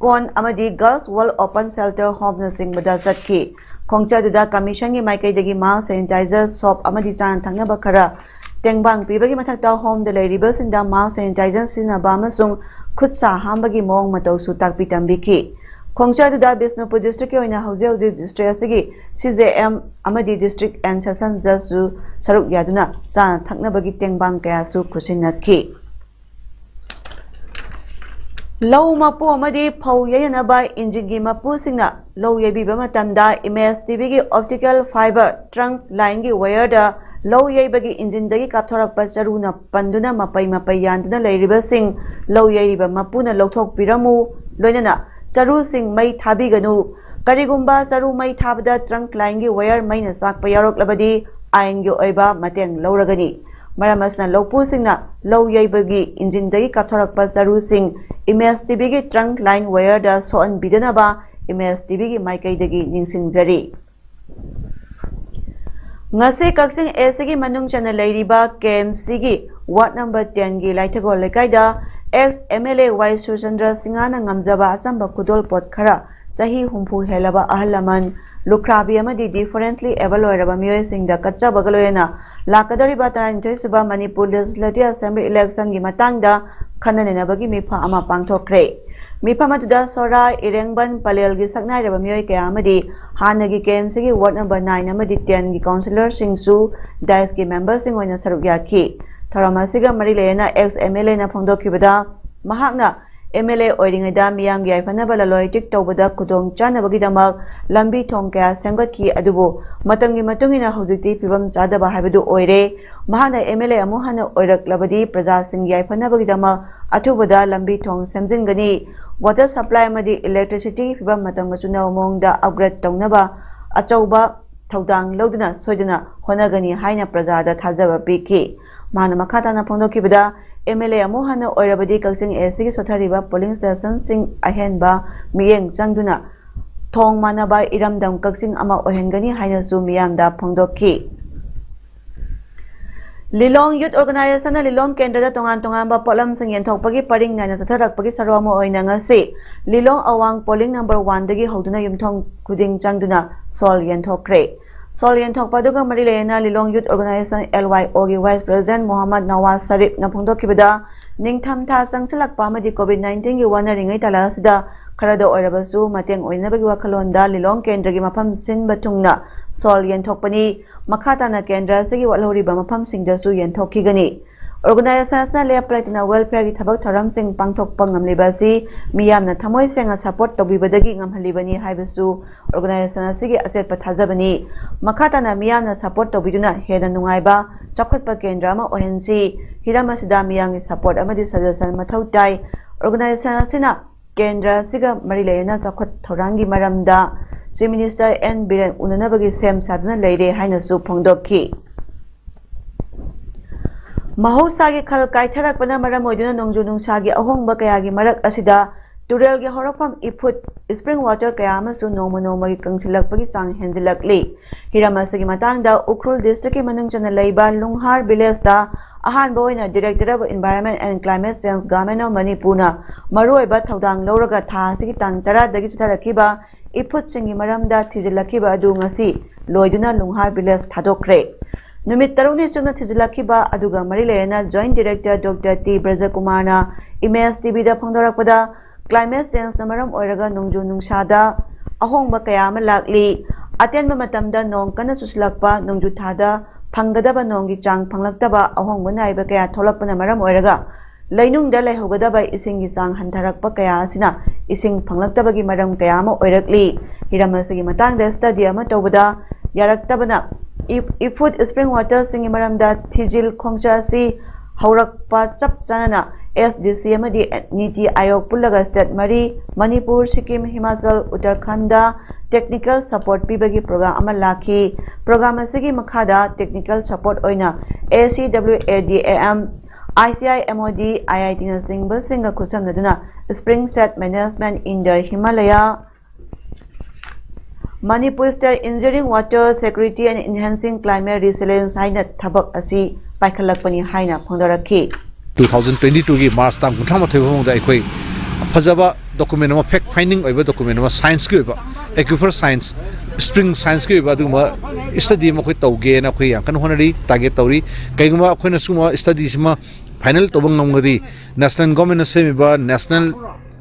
ꯀꯣꯟ ꯑꯃꯗꯤ Girls World Open Shelter Homeꯅꯆꯤꯡꯕꯗ ꯆꯠꯈꯤ꯫ ꯈꯣꯡꯆꯠ ꯑꯗꯨꯗ commissionꯒꯤ ꯃꯥꯏꯀꯩꯗꯒꯤ mask, sanitizer, soap ꯑꯃꯗꯤ ꯆꯥꯅ ꯊꯛꯅꯕ ꯈꯔ ꯇꯦꯡꯕꯥꯡ ꯄꯤꯕꯒꯤ ꯃꯊꯛꯇ homeꯗ ꯂꯩꯔꯤꯕꯁꯤꯡꯗ mask, sanitizer ꯁꯤꯖꯤꯟꯅꯕ ꯑꯃꯁꯨꯡ ꯈꯨꯠ ꯁꯥ ꯍꯥꯝꯕꯒꯤ ꯃꯑꯣꯡ ꯃꯇꯧꯁꯨ ꯇꯥꯛꯄꯤ ꯇꯝꯕꯤꯈꯤ꯫ ꯈꯣꯡꯆꯠ ꯑꯗꯨꯗ ꯕꯤꯁꯅꯨꯄꯨꯔ district ꯀꯤ ꯑꯣꯏꯅ ꯍꯧꯖꯤꯛ ꯍꯧꯖꯤꯛ district ꯑꯁꯤꯒꯤ C J M ꯑꯃꯗꯤ district and session judge ꯁꯨ ꯁꯔꯨꯛ ꯌꯥꯗꯨꯅ ꯆꯥꯅ ꯊꯛꯅꯕꯒꯤ ꯇꯦꯡꯕꯥꯡ ꯀꯌꯥꯁꯨ ꯈꯨꯠꯁꯤꯟꯅꯈꯤ꯫ ꯂꯧ ꯃꯄꯨ ꯑꯃꯗꯤ ꯐꯧ ꯌꯩꯅꯅꯕ engine ꯒꯤ ꯃꯄꯨꯁꯤꯡꯅ ꯂꯧ ꯌꯩꯕꯤꯕ ꯃꯇꯝꯗ M S T V ꯒꯤ optical fiber trunk line ꯒꯤ wire ꯗ ꯂꯧ ꯌꯩꯕꯒꯤ engine ꯗꯒꯤ ꯀꯥꯞꯊꯣꯔꯛꯄ ꯆꯔꯨꯅ ꯄꯟꯗꯨꯅ ꯃꯄꯩ ꯃꯄꯩ ꯌꯥꯟꯗꯨꯅ ꯂꯩꯔꯤꯕꯁꯤꯡ ꯂꯧ ꯌꯩꯔꯤꯕ ꯃꯄꯨꯅ ꯂꯧꯊꯣꯛꯄꯤꯔꯝꯃꯨ, ꯂꯣꯏꯅꯅ ꯆꯔꯨꯁꯤꯡ ꯃꯩ ꯊꯥꯕꯤꯒꯅꯨ꯫ ꯀꯔꯤꯒꯨꯝꯕ ꯆꯔꯨ ꯃꯩ ꯊꯥꯕꯗ trunk line ꯒꯤ wire ꯃꯩꯅ ꯆꯥꯛꯄ ꯌꯥꯎꯔꯛꯂꯕꯗꯤ ꯑꯥꯏꯟꯒꯤ ꯑꯣꯏꯕ ꯃꯇꯦꯡ ꯂꯧꯔꯒꯅꯤ꯫ ꯃꯔꯝ ꯑꯁꯤꯅ ꯂꯧꯄꯨꯁꯤꯡꯅ ꯂꯧ ꯌꯩꯕꯒꯤ engine ꯗꯒꯤ ꯀꯥꯞꯊꯣꯔꯛꯄ ꯆꯔꯨꯁꯤꯡ M S T V ꯒꯤ trunk line wire ꯗ ꯁꯣꯛꯍꯟꯕꯤꯗꯅꯕ M S T V ꯒꯤ ꯃꯥꯏꯀꯩꯗꯒꯤ ꯅꯤꯡꯁꯤꯡꯖꯔꯤ꯫ ꯉꯁꯤ ꯀꯛꯆꯤꯡ A C ꯒꯤ ꯃꯅꯨꯡ ꯆꯟꯅ ꯂꯩꯔꯤꯕ K M C ꯒꯤ ward number ten ꯒꯤ ꯂꯥꯏꯊꯒꯣꯜ ꯂꯩꯀꯥꯏꯗ ex M L A Y Surchandra ꯁꯤꯡꯍꯅ ꯉꯝꯖꯕ ꯑꯆꯝꯕ ꯈꯨꯗꯣꯜꯄꯣꯠ ꯈꯔ ꯆꯍꯤ ꯍꯨꯝꯐꯨ ꯍꯦꯜꯂꯕ ꯑꯍꯜ ꯂꯃꯟ, ꯂꯨꯈ꯭ꯔꯥꯕꯤ ꯑꯃꯗꯤ differently able ꯑꯣꯏꯔꯕ ꯃꯤꯑꯣꯏꯁꯤꯡꯗ ꯀꯠꯆꯕꯒ ꯂꯣꯏꯅꯅ ꯂꯥꯛꯀꯗꯧꯔꯤꯕ ꯇꯔꯥꯅꯤꯊꯣꯏ ꯁꯨꯕ ꯃꯅꯤꯄꯨꯔ Legislative Assembly election ꯒꯤ ꯃꯇꯥꯡꯗ ꯈꯟꯅ ꯅꯩꯅꯕꯒꯤ ꯃꯤꯐꯝ ꯑꯃ ꯄꯥꯡꯊꯣꯛꯈ꯭ꯔꯦ꯫ ꯃꯤꯐꯝ ꯑꯗꯨꯗ ꯁꯣꯔꯥ, ꯏꯔꯦꯡꯕꯟ, ꯄꯂꯦꯜꯒꯤ ꯁꯛꯅꯥꯏꯔꯕ ꯃꯤꯑꯣꯏ ꯀꯌꯥ ꯑꯃꯗꯤ ꯍꯥꯟꯅꯒꯤ K M C ꯒꯤ ward number nine ꯑꯃꯗꯤ ten ꯒꯤ councillor ꯁꯤꯡꯁꯨ dais ꯀꯤ member ꯁꯤꯡ ꯑꯣꯏꯅ ꯁꯔꯨꯛ ꯌꯥꯈꯤ꯫ ꯊꯧꯔꯝ ꯑꯁꯤꯒ ꯃꯔꯤ ꯂꯩꯅꯅ ex M L A ꯅ ꯐꯣꯡꯗꯣꯛꯈꯤꯕꯗ, ꯃꯍꯥꯛꯅ M L A ꯑꯣꯏꯔꯤꯉꯩꯗ ꯃꯤꯌꯥꯝꯒꯤ ꯌꯥꯏꯐꯅꯕ ꯂꯂꯣꯟ ꯏꯇꯤꯛ ꯇꯧꯕꯗ ꯈꯨꯗꯣꯡ ꯆꯥꯅꯕꯒꯤꯗꯃꯛ ꯂꯝꯕꯤ ꯊꯣꯡ ꯀꯌꯥ ꯁꯦꯝꯒꯠꯈꯤ, ꯑꯗꯨꯕꯨ ꯃꯇꯝꯒꯤ ꯃꯇꯨꯡ ꯏꯟꯅ ꯍꯧꯖꯤꯛꯇꯤ ꯐꯤꯕꯝ ꯆꯥꯗꯕ ꯍꯥꯏꯕꯗꯨ ꯑꯣꯏꯔꯦ꯫ ꯃꯍꯥꯛꯅ M L A ꯑꯃꯨꯛ ꯍꯟꯅ ꯑꯣꯏꯔꯛꯂꯕꯗꯤ ꯄ꯭ꯔꯖꯥꯁꯤꯡꯒꯤ ꯌꯥꯏꯐꯅꯕꯒꯤꯗꯃꯛ ꯑꯊꯨꯕꯗ ꯂꯝꯕꯤ ꯊꯣꯡ ꯁꯦꯝꯖꯤꯟꯒꯅꯤ, water supply ꯑꯃꯗꯤ electricity ꯒꯤ ꯐꯤꯕꯝ ꯃꯇꯝꯒ ꯆꯨꯅꯕ ꯃꯑꯣꯡꯗ upgrade ꯇꯧꯅꯕ ꯑꯆꯧꯕ ꯊꯧꯗꯥꯡ ꯂꯧꯗꯨꯅ ꯁꯣꯏꯗꯅ ꯍꯣꯠꯅꯒꯅꯤ ꯍꯥꯏꯅ ꯄ꯭ꯔꯖꯥꯗ ꯊꯥꯖꯕ ꯄꯤꯈꯤ꯫ ꯃꯍꯥꯛꯅ ꯃꯈꯥ ꯇꯥꯅ ꯐꯣꯡꯗꯣꯛꯈꯤꯕꯗ, M L A ꯑꯃꯨꯛ ꯍꯟꯅ ꯑꯣꯏꯔꯕꯗꯤ ꯀꯛꯆꯤꯡ A C ꯒꯤ ꯁꯣꯠꯊꯔꯤꯕ polling station ꯁꯤꯡ ꯑꯍꯦꯟꯕ ꯃꯤꯠꯌꯦꯡ ꯆꯪꯗꯨꯅ ꯊꯣꯡ ꯃꯥꯟꯅꯕ ꯏꯔꯝꯗꯝ ꯀꯛꯆꯤꯡ ꯑꯃ ꯑꯣꯏꯍꯟꯒꯅꯤ ꯍꯥꯏꯅꯁꯨ ꯃꯤꯌꯥꯝꯗ ꯐꯣꯡꯗꯣꯛꯈꯤ꯫ ꯂꯤꯂꯣꯡ Youth Organisation ꯅ ꯂꯤꯂꯣꯡ ꯀꯦꯟꯗ꯭ꯔꯗ ꯇꯣꯉꯥꯟ ꯇꯣꯉꯥꯟꯕ ꯄꯣꯠꯂꯝꯁꯤꯡ ꯌꯦꯟꯊꯣꯛꯄꯒꯤ ꯄꯔꯤꯡ ꯅꯥꯏꯅ ꯆꯠꯊꯔꯛꯄꯒꯤ ꯁꯔꯨꯛ ꯑꯃ ꯑꯣꯏꯅ ꯉꯁꯤ ꯂꯤꯂꯣꯡ ꯑꯋꯥꯡ polling number one ꯗꯒꯤ ꯍꯧꯗꯨꯅ ꯌꯨꯝꯊꯣꯡ ꯈꯨꯗꯤꯡ ꯆꯪꯗꯨꯅ ꯁꯣꯜ ꯌꯦꯟꯊꯣꯛꯈ꯭ꯔꯦ꯫ ꯁꯣꯜ ꯌꯦꯟꯊꯣꯛꯄ ꯑꯗꯨꯒ ꯃꯔꯤ ꯂꯩꯅꯅ ꯂꯤꯂꯣꯡ Youth Organisation L Y O ꯒꯤ Vice President ꯃꯣꯍꯝꯃꯗ ꯅꯋꯥꯖ ꯁꯔꯤꯐꯅ ꯐꯣꯡꯗꯣꯛꯈꯤꯕꯗ, ꯅꯤꯡꯊꯝꯊꯥ ꯆꯪꯁꯤꯜꯂꯛꯄ ꯑꯃꯗꯤ COVID nineteen ꯒꯤ ꯋꯥꯅꯔꯤꯉꯩ ꯇꯥꯂꯛ ꯑꯁꯤꯗ ꯈꯔꯗ ꯑꯣꯏꯔꯕꯁꯨ ꯃꯇꯦꯡ ꯑꯣꯏꯅꯕꯒꯤ ꯋꯥꯈꯜꯂꯣꯟꯗ ꯂꯤꯂꯣꯡ ꯀꯦꯟꯗ꯭ꯔꯒꯤ ꯃꯐꯝ ꯁꯤꯟꯕ ꯊꯨꯡꯅ ꯁꯣꯜ ꯌꯦꯟꯊꯣꯛꯄꯅꯤ꯫ ꯃꯈꯥ ꯇꯥꯅ ꯀꯦꯟꯗ꯭ꯔ ꯑꯁꯤꯒꯤ ꯋꯥꯠꯍꯧꯔꯤꯕ ꯃꯐꯝꯁꯤꯡꯗꯁꯨ ꯌꯦꯟꯊꯣꯛꯈꯤꯒꯅꯤ꯫ ꯑꯣꯔꯒꯅꯥꯏꯖꯦꯁꯟ ꯑꯁꯤꯅ ꯂꯦꯞꯄ ꯂꯩꯇꯅ ꯋꯦꯜꯐꯤꯌꯔꯒꯤ ꯊꯕꯛ ꯊꯧꯔꯝꯁꯤꯡ ꯄꯥꯡꯊꯣꯛꯄ ꯉꯝꯂꯤꯕ ꯑꯁꯤ ꯃꯤꯌꯥꯝꯅ ꯊꯃꯣꯏ ꯁꯦꯡꯅ ꯁꯄꯣꯔꯠ ꯇꯧꯕꯤꯕꯗꯒꯤ ꯉꯝꯍꯜꯂꯤꯕꯅꯤ ꯍꯥꯏꯕꯁꯨ ꯑꯣꯔꯒꯅꯥꯏꯖꯦꯁꯟ ꯑꯁꯤꯒꯤ ꯑꯆꯦꯠꯄ ꯊꯥꯖꯕꯅꯤ꯫ ꯃꯈꯥ ꯇꯥꯅ ꯃꯤꯌꯥꯝꯅ ꯁꯄꯣꯔꯠ ꯇꯧꯕꯤꯗꯨꯅ ꯍꯦꯟꯅ ꯅꯨꯡꯉꯥꯏꯕ, ꯆꯥꯎꯈꯠꯄ ꯀꯦꯟꯗ꯭ꯔ ꯑꯃ ꯑꯣꯏꯍꯟꯁꯤ꯫ ꯍꯤꯔꯝ ꯑꯁꯤꯗ ꯃꯤꯌꯥꯝꯒꯤ ꯁꯄꯣꯔꯠ ꯑꯃꯗꯤ ꯁꯖꯦꯁꯟ ꯃꯊꯧ ꯇꯥꯏ꯫ ꯑꯣꯔꯒꯅꯥꯏꯖꯦꯁꯟ ꯑꯁꯤꯅ ꯀꯦꯟꯗ꯭ꯔ ꯑꯁꯤꯒ ꯃꯔꯤ ꯂꯩꯅꯅ ꯆꯥꯎꯈꯠ ꯊꯧꯔꯥꯡꯒꯤ ꯃꯔꯝꯗ ꯆꯤꯐ ꯃꯤꯅꯤꯁꯇꯔ ꯑꯦꯟ ꯕꯤꯔꯦꯟ ꯎꯅꯅꯕꯒꯤ ꯁꯦꯝ ꯁꯥꯗꯨꯅ ꯂꯩꯔꯦ ꯍꯥꯏꯅꯁꯨ ꯐꯣꯡꯗꯣꯛꯈꯤ꯫ ꯃꯍꯧꯁꯥꯒꯤ ꯈꯜ ꯀꯥꯏꯊꯔꯛꯄꯅ ꯃꯔꯝ ꯑꯣꯏꯗꯨꯅ ꯅꯣꯡꯖꯨ ꯅꯨꯡꯁꯥꯒꯤ ꯑꯍꯣꯡꯕ ꯀꯌꯥꯒꯤ ꯃꯔꯛ ꯑꯁꯤꯗ ꯇꯨꯔꯦꯜꯒꯤ ꯍꯧꯔꯛꯐꯝ ꯏꯐꯨꯠ, ꯏꯁꯄ꯭ꯔꯤꯡ ꯋꯥꯇꯔ ꯀꯌꯥ ꯑꯃꯁꯨ ꯅꯣꯡꯃ ꯅꯣꯡꯃꯒꯤ ꯀꯪꯁꯤꯜꯂꯛꯄꯒꯤ ꯆꯥꯡ ꯍꯦꯟꯖꯤꯜꯂꯛꯂꯤ꯫ ꯍꯤꯔꯝ ꯑꯁꯤꯒꯤ ꯃꯇꯥꯡꯗ ꯎꯈ꯭ꯔꯨꯜ ꯗꯤꯁꯇ꯭ꯔꯤꯛꯀꯤ ꯃꯅꯨꯡ ꯆꯟꯅ ꯂꯩꯕ ꯂꯨꯡꯍꯥꯔ ꯚꯤꯂꯦꯖꯇ ꯑꯍꯥꯟꯕ ꯑꯣꯏꯅ Directorate of Environment and Climate Change, Government of Manipurꯅ ꯃꯔꯨꯑꯣꯏꯕ ꯊꯧꯗꯥꯡ ꯂꯧꯔꯒ ꯊꯥ ꯑꯁꯤꯒꯤ ꯇꯥꯡ ꯇꯔꯥꯗꯒꯤ ꯆꯠꯊꯔꯛꯈꯤꯕ ꯏꯐꯨꯠꯁꯤꯡꯒꯤ ꯃꯔꯝꯗ ꯊꯤꯖꯤꯜꯂꯛꯈꯤꯕ ꯑꯗꯨ ꯉꯁꯤ ꯂꯣꯏꯗꯨꯅ ꯂꯨꯡꯍꯥꯔ ꯚꯤꯂꯦꯖ ꯊꯥꯗꯣꯛꯈ꯭ꯔꯦ꯫ ꯅꯨꯃꯤꯠ ꯇꯔꯨꯛꯅꯤ ꯆꯨꯞꯅ ꯊꯤꯖꯤꯜꯂꯛꯈꯤꯕ ꯑꯗꯨꯒ ꯃꯔꯤ ꯂꯩꯅꯅ Joint Director Doctor T ꯕ꯭ꯔꯖꯀꯨꯃꯥꯔꯅ ꯏꯃꯦꯖ ꯇꯤꯚꯤꯗ ꯐꯣꯡꯗꯣꯔꯛꯄꯗ, ꯀ꯭ꯂꯥꯏꯃꯦꯠ ꯆꯦꯟꯖꯅ ꯃꯔꯝ ꯑꯣꯏꯔꯒ ꯅꯣꯡꯖꯨ ꯅꯨꯡꯁꯥꯗ ꯑꯍꯣꯡꯕ ꯀꯌꯥ ꯑꯃ ꯂꯥꯛꯂꯤ꯫ ꯑꯇꯦꯟꯕ ꯃꯇꯝꯗ ꯅꯣꯡ ꯀꯟꯅ ꯆꯨꯁꯤꯜꯂꯛꯄ, ꯅꯣꯡꯖꯨ ꯊꯥꯗ ꯐꯪꯒꯗꯕ ꯅꯣꯡꯒꯤ ꯆꯥꯡ ꯐꯪꯂꯛꯇꯕ, ꯑꯍꯣꯡꯕ ꯅꯥꯏꯕ ꯀꯌꯥ ꯊꯣꯛꯂꯛꯄꯅ ꯃꯔꯝ ꯑꯣꯏꯔꯒ ꯂꯩꯅꯨꯡꯗ ꯂꯩꯍꯧꯒꯗꯕ ꯏꯁꯤꯡꯒꯤ ꯆꯥꯡ ꯍꯟꯊꯔꯛꯄ ꯀꯌꯥ ꯑꯁꯤꯅ ꯏꯁꯤꯡ ꯐꯪꯂꯛꯇꯕꯒꯤ ꯃꯔꯝ ꯀꯌꯥ ꯑꯃ ꯑꯣꯏꯔꯛꯂꯤ꯫ ꯍꯤꯔꯝ ꯑꯁꯤꯒꯤ ꯃꯇꯥꯡꯗ ꯁ꯭ꯇꯗꯤ ꯑꯃ ꯇꯧꯕꯗ ꯌꯥꯔꯛꯇꯕꯅ ꯏꯐꯨꯠ ꯏꯁꯄ꯭ꯔꯤꯡ ꯋꯥꯇꯔꯁꯤꯡꯒꯤ ꯃꯔꯝꯗ ꯊꯤꯖꯤꯜ ꯈꯣꯡꯆꯠ ꯑꯁꯤ ꯍꯧꯔꯛꯄ ꯆꯞ ꯆꯥꯅꯅ ꯑꯦꯁ ꯗꯤ ꯁꯤ ꯑꯃꯗꯤ ꯅꯤꯇꯤ ꯑꯥꯌꯣꯒ ꯄꯨꯜꯂꯒ ꯁ꯭ꯇꯦꯠ ꯃꯔꯤ, ꯃꯅꯤꯄꯨꯔ, ꯁꯤꯛꯀꯤꯝ, ꯍꯤꯃꯥꯆꯜ, ꯎꯠꯇꯔꯈꯟꯗ, ꯇꯦꯛꯅꯤꯀꯦꯜ ꯁꯄꯣꯔꯠ ꯄꯤꯕꯒꯤ ꯄ꯭ꯔꯣꯒ꯭ꯔꯥꯝ ꯑꯃ ꯂꯥꯛꯈꯤ꯫ ꯄ꯭ꯔꯣꯒ꯭ꯔꯥꯝ ꯑꯁꯤꯒꯤ ꯃꯈꯥꯗ ꯇꯦꯛꯅꯤꯀꯦꯜ ꯁꯄꯣꯔꯠ ꯑꯣꯏꯅ ꯑꯦ ꯁꯤ W A D A M, I C I M O D, I I ꯇꯤꯅꯆꯤꯡꯕꯁꯤꯡꯒ ꯈꯨꯠꯁꯝꯅꯗꯨꯅ Spring Set Management in the Himalaya, Manipur State Ensuring Water Security and Enhancing Climate Resilience ꯍꯥꯏꯅ ꯊꯕꯛ ꯑꯁꯤ ꯄꯥꯏꯈꯠꯂꯛꯄꯅꯤ ꯍꯥꯏꯅ ꯐꯣꯡꯗꯣꯔꯛꯈꯤ꯫ Two thousand twenty ꯇꯨꯒꯤ March ꯇꯥꯡ ꯀꯨꯟꯊ꯭ꯔꯥ ꯃꯥꯊꯣꯏ ꯐꯥꯎꯕꯗ ꯑꯩꯈꯣꯏ ꯐꯖꯕ ꯗꯣꯀꯨꯃꯦꯟ ꯑꯃ, ꯐꯦꯛ ꯐꯥꯏꯟꯗꯤꯡ ꯑꯣꯏꯕ ꯗꯣꯀꯨꯃꯦꯟ ꯑꯃ, ꯁꯥꯏꯟꯁꯀꯤ ꯑꯣꯏꯕ, ꯑꯦꯀ꯭ꯌꯨꯐꯔ ꯁꯥꯏꯟꯁ, ꯏꯁꯄ꯭ꯔꯤꯡ ꯁꯥꯏꯟꯁꯀꯤ ꯑꯣꯏꯕ ꯑꯗꯨꯒꯨꯝꯕ ꯁ꯭ꯇꯗꯤ ꯑꯃ ꯑꯩꯈꯣꯏ ꯇꯧꯒꯦꯅ ꯑꯩꯈꯣꯏ ꯌꯥꯝ ꯀꯟꯅ ꯍꯣꯠꯅꯔꯤ, ꯇꯥꯔꯒꯦꯠ ꯇꯧꯔꯤ꯫ ꯀꯩꯒꯨꯝꯕ ꯑꯩꯈꯣꯏꯅ ꯁꯤꯒꯨꯝꯕ ꯁ꯭ꯇꯗꯤꯁꯤꯃ ꯐꯥꯏꯅꯦꯜ ꯇꯧꯕ ꯉꯝꯒꯗꯤ, ꯅꯦꯁꯅꯦꯜ ꯒꯣꯔꯃꯦꯟꯅ ꯁꯦꯝꯃꯤꯕ ꯅꯦꯁꯅꯦꯜ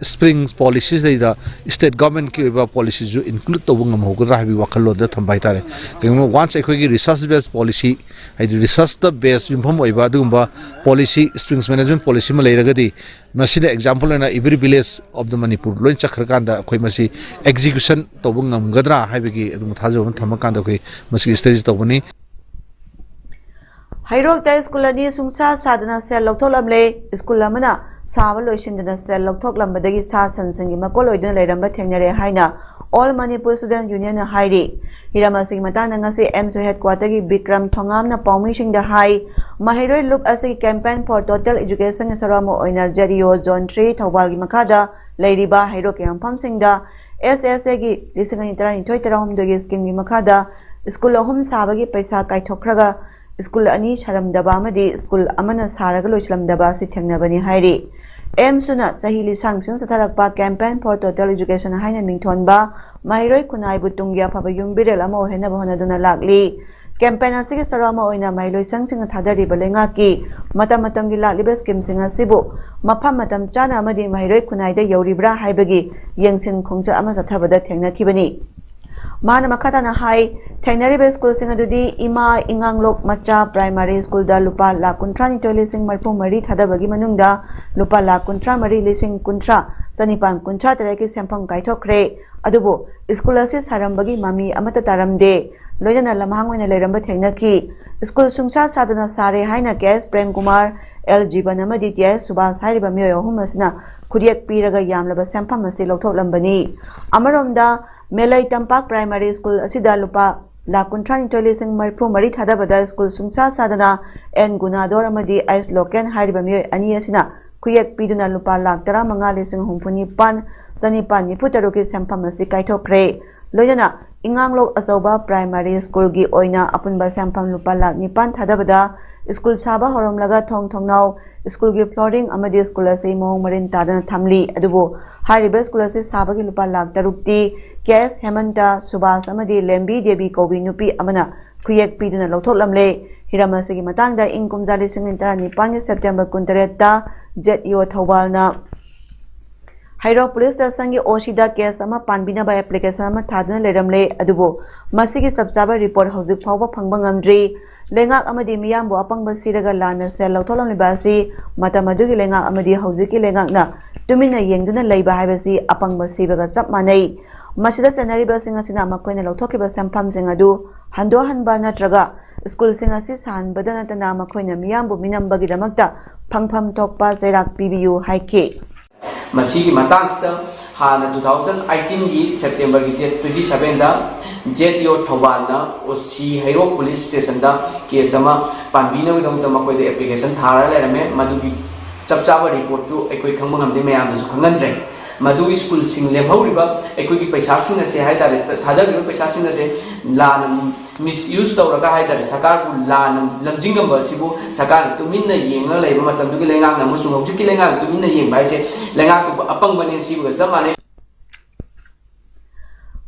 ꯁ꯭ꯄ꯭ꯔꯤꯡ ꯄꯣꯂꯤꯁꯤꯁꯤꯗꯩꯗ ꯁ꯭ꯇꯦꯠ ꯒꯣꯔꯃꯦꯟꯠꯀꯤ ꯑꯣꯏꯕ ꯄꯣꯂꯤꯁꯤꯁꯨ ꯏꯟꯀ꯭ꯂꯨꯗ ꯇꯧꯕ ꯉꯝꯍꯧꯒꯗ꯭ꯔꯥ ꯍꯥꯏꯕꯒꯤ ꯋꯥꯈꯜꯂꯣꯟꯗ ꯊꯝꯕ ꯍꯥꯏꯇꯥꯔꯦ꯫ ꯀꯩꯒꯨꯝꯕ ꯋꯥꯟꯁ ꯑꯩꯈꯣꯏꯒꯤ ꯔꯤꯁꯔꯁ ꯕꯦꯁ ꯄꯣꯂꯤꯁꯤ, ꯍꯥꯏꯗꯤ ꯔꯤꯁꯔꯁꯇ ꯕꯦꯁ ꯌꯨꯝꯐꯝ ꯑꯣꯏꯕ ꯑꯗꯨꯒꯨꯝꯕ ꯄꯣꯂꯤꯁꯤ, ꯁ꯭ꯄ꯭ꯔꯤꯡꯁ ꯃꯦꯅꯦꯖꯃꯦꯟꯠ ꯄꯣꯂꯤꯁꯤ ꯑꯃ ꯂꯩꯔꯒꯗꯤ, ꯃꯁꯤꯅ ꯑꯦꯛꯖꯥꯝꯄꯜ ꯑꯣꯏꯅ every village of the Manipur ꯂꯣꯏ ꯆꯠꯈ꯭ꯔꯀꯥꯟꯗ ꯑꯩꯈꯣꯏ ꯃꯁꯤ ꯑꯦꯛꯖꯤꯀ꯭ꯌꯨꯁꯟ ꯇꯧꯕ ꯉꯝꯒꯗ꯭ꯔꯥ ꯍꯥꯏꯕꯒꯤ ꯑꯗꯨꯒꯨꯝꯕ ꯊꯥꯖꯕ ꯑꯃ ꯊꯝꯃꯀꯥꯟꯗ ꯑꯩꯈꯣꯏ ꯃꯁꯤꯒꯤ ꯁ꯭ꯇꯗꯤ ꯇꯧꯕꯅꯤ꯫ ꯍꯩꯔꯣꯛꯇ ꯁ꯭ꯀꯨꯜ ꯑꯅꯤ ꯁꯨꯡꯁꯥ ꯁꯥꯗꯅ ꯁꯦꯜ ꯂꯧꯊꯣꯛꯂꯝꯂꯦ꯫ ꯁ꯭ꯀꯨꯜ ꯑꯃꯅ ꯁꯥꯕ ꯂꯣꯏꯁꯤꯟꯗꯅ ꯁꯦꯜ ꯂꯧꯊꯣꯛꯂꯝꯕꯗꯒꯤ ꯁꯥ ꯁꯟꯁꯤꯡꯒꯤ ꯃꯀꯣꯜ ꯑꯣꯏꯗꯨꯅ ꯂꯩꯔꯝꯕ ꯊꯦꯡꯅꯔꯦ ꯍꯥꯏꯅ All Manipur Student Unionꯅ ꯍꯥꯏꯔꯤ꯫ ꯍꯤꯔꯝ ꯑꯁꯤꯒꯤ ꯃꯇꯥꯡꯗ ꯉꯁꯤ ꯑꯦꯝꯁꯨ ꯍꯦꯗꯀ꯭ꯋꯥꯇꯔꯒꯤ ꯕꯤꯀ꯭ꯔꯝ ꯊꯣꯉꯥꯝꯅ ꯄꯥꯎꯃꯤꯁꯤꯡꯗ ꯍꯥꯏ꯫ ꯃꯍꯩꯔꯣꯏ ꯂꯨꯞ ꯑꯁꯤꯒꯤ Campaign for Total Educationꯒꯤ ꯁꯔꯨꯛ ꯑꯃ ꯑꯣꯏꯅ ꯖꯦꯗꯤꯑꯣ ꯖꯣꯟ ꯊ꯭ꯔꯤ ꯊꯧꯕꯥꯜꯒꯤ ꯃꯈꯥꯗ ꯂꯩꯔꯤꯕ ꯍꯩꯔꯣꯛꯀꯤ ꯃꯐꯝꯁꯤꯡꯗ ꯑꯦꯁ ꯑꯦꯁ ꯑꯦꯒꯤ ꯂꯤꯁꯤꯡ ꯑꯅꯤ ꯇꯔꯥꯅꯤꯊꯣꯏ ꯇꯔꯥꯍꯨꯝꯗꯣꯏꯒꯤ ꯁ꯭ꯀꯤꯝꯒꯤ ꯃꯈꯥꯗ ꯁ꯭ꯀꯨꯜ ꯑꯍꯨꯝ ꯁꯥꯕꯒꯤ ꯄꯩꯁꯥ ꯀꯥꯏꯊꯣꯛꯈ꯭ꯔꯒ ꯁ꯭ꯀꯨꯜ ꯑꯅꯤ ꯁꯥꯔꯝꯗꯕ ꯑꯃꯗꯤ ꯁ꯭ꯀꯨꯜ ꯑꯃꯅ ꯁꯥꯔꯒ ꯂꯣꯏꯁꯤꯜꯂꯝꯗꯕ ꯑꯁꯤ ꯊꯦꯡꯅꯕꯅꯤ ꯍꯥꯏꯔꯤ꯫ ꯑꯦꯝꯁꯨꯅ ꯆꯍꯤ ꯂꯤꯁꯥꯡꯁꯤꯟ ꯆꯠꯊꯔꯛꯄ Campaign for Total Education ꯍꯥꯏꯅ ꯃꯤꯡꯊꯣꯟꯕ ꯃꯍꯩꯔꯣꯏ ꯈꯨꯟꯅꯥꯏꯕꯨ ꯇꯨꯡꯒꯤ ꯑꯐꯕ ꯌꯨꯝꯕꯤꯔꯦꯜ ꯑꯃ ꯑꯣꯏꯍꯟꯅꯕ ꯍꯣꯠꯅꯗꯨꯅ ꯂꯥꯛꯂꯤ꯫ Campaign ꯑꯁꯤꯒꯤ ꯁꯔꯨꯛ ꯑꯃ ꯑꯣꯏꯅ ꯃꯍꯩꯂꯣꯏꯁꯪꯁꯤꯡꯅ ꯊꯥꯗꯔꯤꯕ ꯂꯩꯉꯥꯛꯀꯤ ꯃꯇꯝ ꯃꯇꯝꯒꯤ ꯂꯥꯛꯂꯤꯕ ꯁ꯭ꯀꯤꯝꯁꯤꯡ ꯑꯁꯤꯕꯨ ꯃꯐꯝ ꯃꯇꯝ ꯆꯥꯅ ꯑꯃꯗꯤ ꯃꯍꯩꯔꯣꯏ ꯈꯨꯟꯅꯥꯏꯗ ꯌꯧꯔꯤꯕ꯭ꯔꯥ ꯍꯥꯏꯕꯒꯤ ꯌꯦꯡꯁꯤꯟ ꯈꯣꯡꯆꯠ ꯑꯃ ꯆꯠꯊꯕꯗ ꯊꯦꯡꯅꯈꯤꯕꯅꯤ꯫ ꯃꯍꯥꯛꯅ ꯃꯈꯥ ꯇꯥꯅ ꯍꯥꯏ, ꯊꯦꯡꯅꯔꯤꯕ ꯁ꯭ꯀꯨꯜꯁꯤꯡ ꯑꯗꯨꯗꯤ ꯏꯃꯥ ꯏꯉꯥꯡꯂꯣꯛ ꯃꯆꯥ ꯄ꯭ꯔꯥꯏꯃꯥꯔꯤ ꯁ꯭ꯀꯨꯜꯗ ꯂꯨꯄꯥ ꯂꯥꯈ ꯀꯨꯟꯊ꯭ꯔꯥꯅꯤꯊꯣꯏ ꯂꯤꯁꯤꯡ ꯃꯔꯤꯐꯨ ꯃꯔꯤ ꯊꯥꯗꯕꯒꯤ ꯃꯅꯨꯡꯗ ꯂꯨꯄꯥ ꯂꯥꯈ ꯀꯨꯟꯊ꯭ꯔꯥ ꯃꯔꯤ ꯂꯤꯁꯤꯡ ꯀꯨꯟꯊ꯭ꯔꯥ ꯆꯅꯤꯄꯥꯟ ꯀꯨꯟꯊ꯭ꯔꯥ ꯇꯔꯦꯠꯀꯤ ꯁꯦꯟꯐꯝ ꯀꯥꯏꯊꯣꯛꯈ꯭ꯔꯦ꯫ ꯑꯗꯨꯕꯨ ꯁ꯭ꯀꯨꯜ ꯑꯁꯤ ꯁꯥꯔꯝꯕꯒꯤ ꯃꯃꯤ ꯑꯃꯠꯇ ꯇꯥꯔꯝꯗꯦ꯫ ꯂꯣꯏꯅꯅ ꯂꯝꯍꯥꯡ ꯑꯣꯏꯅ ꯂꯩꯔꯝꯕ ꯊꯦꯡꯅꯈꯤ꯫ ꯁ꯭ꯀꯨꯜ ꯁꯨꯡꯁꯥ ꯁꯥꯗꯅ ꯁꯥꯔꯦ ꯍꯥꯏꯅ ꯀꯦ ꯑꯦꯁ ꯄ꯭ꯔꯦꯝꯀꯨꯃꯥꯔ, ꯑꯦꯜ ꯖꯤꯕꯟ ꯑꯃꯗꯤ ꯇꯤ ꯑꯥꯏ ꯁꯨꯕꯥꯁ ꯍꯥꯏꯔꯤꯕ ꯃꯤꯑꯣꯏ ꯑꯍꯨꯝ ꯑꯁꯤꯅ ꯈꯨꯠꯌꯦꯛ ꯄꯤꯔꯒ ꯌꯥꯝꯂꯕ ꯁꯦꯟꯐꯝ ꯑꯁꯤ ꯂꯧꯊꯣꯛꯂꯝꯕꯅꯤ꯫ ꯑꯃꯔꯣꯝꯗ ꯃꯦꯂꯩ ꯇꯝꯄꯥꯛ ꯄ꯭ꯔꯥꯏꯃꯥꯔꯤ ꯁ꯭ꯀꯨꯜ ꯑꯁꯤꯗ ꯂꯨꯄꯥ ꯂꯥꯈ ꯀꯨꯟꯊ꯭ꯔꯥꯅꯤꯊꯣꯏ ꯂꯤꯁꯤꯡ ꯃꯔꯤꯐꯨ ꯃꯔꯤ ꯊꯥꯗꯕꯗ ꯁ꯭ꯀꯨꯜ ꯁꯨꯡꯁꯥ ꯁꯥꯗꯅ ꯑꯦꯟ ꯒꯨꯅꯥꯗꯣꯔ ꯑꯃꯗꯤ ꯑꯩꯁ ꯂꯣꯀꯦꯟ ꯍꯥꯏꯔꯤꯕ ꯃꯤꯑꯣꯏ ꯑꯅꯤ ꯑꯁꯤꯅ ꯈꯨꯠꯌꯦꯛ ꯄꯤꯗꯨꯅ ꯂꯨꯄꯥ ꯂꯥꯈ ꯇꯔꯥꯃꯉꯥ ꯂꯤꯁꯤꯡ ꯍꯨꯝꯐꯨ ꯅꯤꯄꯥꯟ ꯆꯅꯤꯄꯥꯟ ꯅꯤꯐꯨ ꯇꯔꯨꯛꯀꯤ ꯁꯦꯟꯐꯝ ꯑꯁꯤ ꯀꯥꯏꯊꯣꯛꯈ꯭ꯔꯦ꯫ ꯂꯣꯏꯅꯅ ꯏꯉꯥꯡꯂꯣꯛ ꯑꯆꯧꯕ ꯄ꯭ꯔꯥꯏꯃꯥꯔꯤ ꯁ꯭ꯀꯨꯜꯒꯤ ꯑꯣꯏꯅ ꯑꯄꯨꯟꯕ ꯁꯦꯟꯐꯝ ꯂꯨꯄꯥ ꯂꯥꯈ ꯅꯤꯄꯥꯟ ꯊꯥꯗꯕꯗ ꯁ꯭ꯀꯨꯜ ꯁꯥꯕ ꯍꯧꯔꯝꯂꯒ ꯊꯣꯡ ꯊꯣꯡꯅꯥꯎ, ꯁ꯭ꯀꯨꯜꯒꯤ ꯐ꯭ꯂꯣꯔꯤꯡ ꯑꯃꯗꯤ ꯁ꯭ꯀꯨꯜ ꯑꯁꯤ ꯃꯑꯣꯡ ꯃꯔꯤꯟ ꯇꯥꯗꯅ ꯊꯝꯂꯤ꯫ ꯑꯗꯨꯕꯨ ꯍꯥꯏꯔꯤꯕ ꯁ꯭ꯀꯨꯜ ꯑꯁꯤ ꯁꯥꯕꯒꯤ ꯂꯨꯄꯥ ꯂꯥꯈ ꯇꯔꯨꯛꯇꯤ ꯀꯦ ꯑꯦꯁ ꯍꯦꯃꯟꯇ, ꯁꯨꯕꯥꯁ ꯑꯃꯗꯤ ꯂꯦꯝꯕꯤ ꯗꯦꯕꯤ ꯀꯧꯕꯤ ꯅꯨꯄꯤ ꯑꯃꯅ ꯈꯨꯠꯌꯦꯛ ꯄꯤꯗꯨꯅ ꯂꯧꯊꯣꯛꯂꯝꯂꯦ꯫ ꯍꯤꯔꯝ ꯑꯁꯤꯒꯤ ꯃꯇꯥꯡꯗ ꯏꯪ ꯀꯨꯝꯖꯥ ꯂꯤꯁꯤꯡ ꯑꯅꯤ ꯇꯔꯥꯅꯤꯄꯥꯟꯒꯤ ꯁꯦꯞꯇꯦꯝꯕꯔ ꯀꯨꯟꯇꯔꯦꯠꯇ ꯖꯦꯠ ꯏ ꯑꯣ ꯊꯧꯕꯥꯜꯅ ꯍꯩꯔꯣꯛ ꯄꯨꯂꯤꯁ ꯁ꯭ꯇꯦꯁꯟꯒꯤ ꯑꯣ ꯁꯤꯗ ꯀꯦꯁ ꯑꯃ ꯄꯥꯟꯕꯤꯅꯕ ꯑꯦꯄ꯭ꯂꯤꯀꯦꯁꯟ ꯑꯃ ꯊꯥꯗꯨꯅ ꯂꯩꯔꯝꯂꯦ꯫ ꯑꯗꯨꯕꯨ ꯃꯁꯤꯒꯤ ꯆꯞ ꯆꯥꯕ ꯔꯤꯄꯣꯔꯠ ꯍꯧꯖꯤꯛ ꯐꯥꯎꯕ ꯐꯪꯕ ꯉꯝꯗ꯭ꯔꯤ꯫ ꯂꯩꯉꯥꯛ ꯑꯃꯗꯤ ꯃꯤꯌꯥꯝꯕꯨ ꯑꯄꯪꯕ ꯁꯤꯔꯒ ꯂꯥꯟꯅ ꯁꯦꯜ ꯂꯧꯊꯣꯛꯂꯝꯂꯤꯕ ꯑꯁꯤ ꯃꯇꯝ ꯑꯗꯨꯒꯤ ꯂꯩꯉꯥꯛ ꯑꯃꯗꯤ ꯍꯧꯖꯤꯛꯀꯤ ꯂꯩꯉꯥꯛꯅ ꯇꯨꯃꯤꯟꯅ ꯌꯦꯡꯗꯨꯅ ꯂꯩꯕ ꯍꯥꯏꯕꯁꯤ ꯑꯄꯪꯕ ꯁꯤꯕꯒ ꯆꯞ ꯃꯥꯟꯅꯩ꯫ ꯃꯁꯤꯗ ꯆꯦꯟꯅꯔꯤꯕꯁꯤꯡ ꯑꯁꯤꯅ ꯃꯈꯣꯏꯅ ꯂꯧꯊꯣꯛꯈꯤꯕ ꯁꯦꯟꯐꯝꯁꯤꯡ ꯑꯗꯨ ꯍꯟꯗꯣꯛꯍꯟꯕ ꯅꯠꯇ꯭ꯔꯒ ꯁ꯭ꯀꯨꯜꯁꯤꯡ ꯑꯁꯤ ꯁꯥꯍꯟꯕꯗ ꯅꯠꯇꯅ ꯃꯈꯣꯏꯅ ꯃꯤꯌꯥꯝꯕꯨ ꯃꯤꯅꯝꯕꯒꯤꯗꯃꯛꯇ ꯐꯪꯐꯝ ꯊꯣꯛꯄ ꯆꯩꯔꯥꯛ ꯄꯤꯕꯤꯌꯨ ꯍꯥꯏꯈꯤ꯫ ꯃꯁꯤꯒꯤ ꯃꯇꯥꯡꯁꯤꯗ ꯍꯥꯟꯅ two thousand eighteen ꯒꯤ September ꯒꯤ date twenty seven ꯗ ꯖꯦꯠ ꯏ ꯑꯣ ꯊꯧꯕꯥꯜꯅ ꯑꯣ ꯁꯤ ꯍꯩꯔꯣꯛ ꯄꯨꯂꯤꯁ ꯁ꯭ꯇꯦꯁꯟꯗ ꯀꯦꯁ ꯑꯃ ꯄꯥꯟꯕꯤꯅꯕꯒꯤꯗꯃꯛꯇ ꯃꯈꯣꯏꯗ ꯑꯦꯄ꯭ꯂꯤꯀꯦꯁꯟ ꯊꯥꯔꯒ ꯂꯩꯔꯝꯃꯦ꯫ ꯃꯗꯨꯒꯤ ꯆꯞ ꯆꯥꯕ ꯔꯤꯄꯣꯔꯠꯁꯨ ꯑꯩꯈꯣꯏ ꯈꯪꯕ ꯉꯝꯗꯦ, ꯃꯌꯥꯝꯗꯁꯨ ꯈꯪꯍꯟꯗ꯭ꯔꯦ꯫ ꯃꯗꯨꯒꯤ ꯁ꯭ꯀꯨꯜꯁꯤꯡ ꯂꯦꯝꯍꯧꯔꯤꯕ ꯑꯩꯈꯣꯏꯒꯤ ꯄꯩꯁꯥꯁꯤꯡ ꯑꯁꯦ ꯍꯥꯏ ꯇꯥꯔꯦ, ꯊꯥꯗꯕꯤꯕ ꯄꯩꯁꯥꯁꯤꯡ ꯑꯁꯦ ꯂꯥꯟꯅ ꯃꯤꯁꯌꯨꯁ ꯇꯧꯔꯒ ꯍꯥꯏ ꯇꯥꯔꯦ, ꯁꯔꯀꯥꯔꯕꯨ ꯂꯥꯟꯅ ꯂꯝꯖꯤꯡꯉꯝꯕ ꯑꯁꯤꯕꯨ ꯁꯔꯀꯥꯔꯅ ꯇꯨꯃꯤꯟꯅ ꯌꯦꯡꯉꯒ ꯂꯩꯕ ꯃꯇꯝꯗꯨꯒꯤ ꯂꯩꯉꯥꯛꯅ ꯑꯃꯁꯨꯡ ꯍꯧꯖꯤꯛꯀꯤ ꯂꯩꯉꯥꯛꯅ ꯇꯨꯃꯤꯟꯅ ꯌꯦꯡꯕ ꯍꯥꯏꯁꯦ ꯂꯩꯉꯥꯛꯇꯨꯕꯨ ꯑꯄꯪꯕꯅꯦ ꯁꯤꯕꯒ ꯆꯞ ꯃꯥꯟꯅꯩ꯫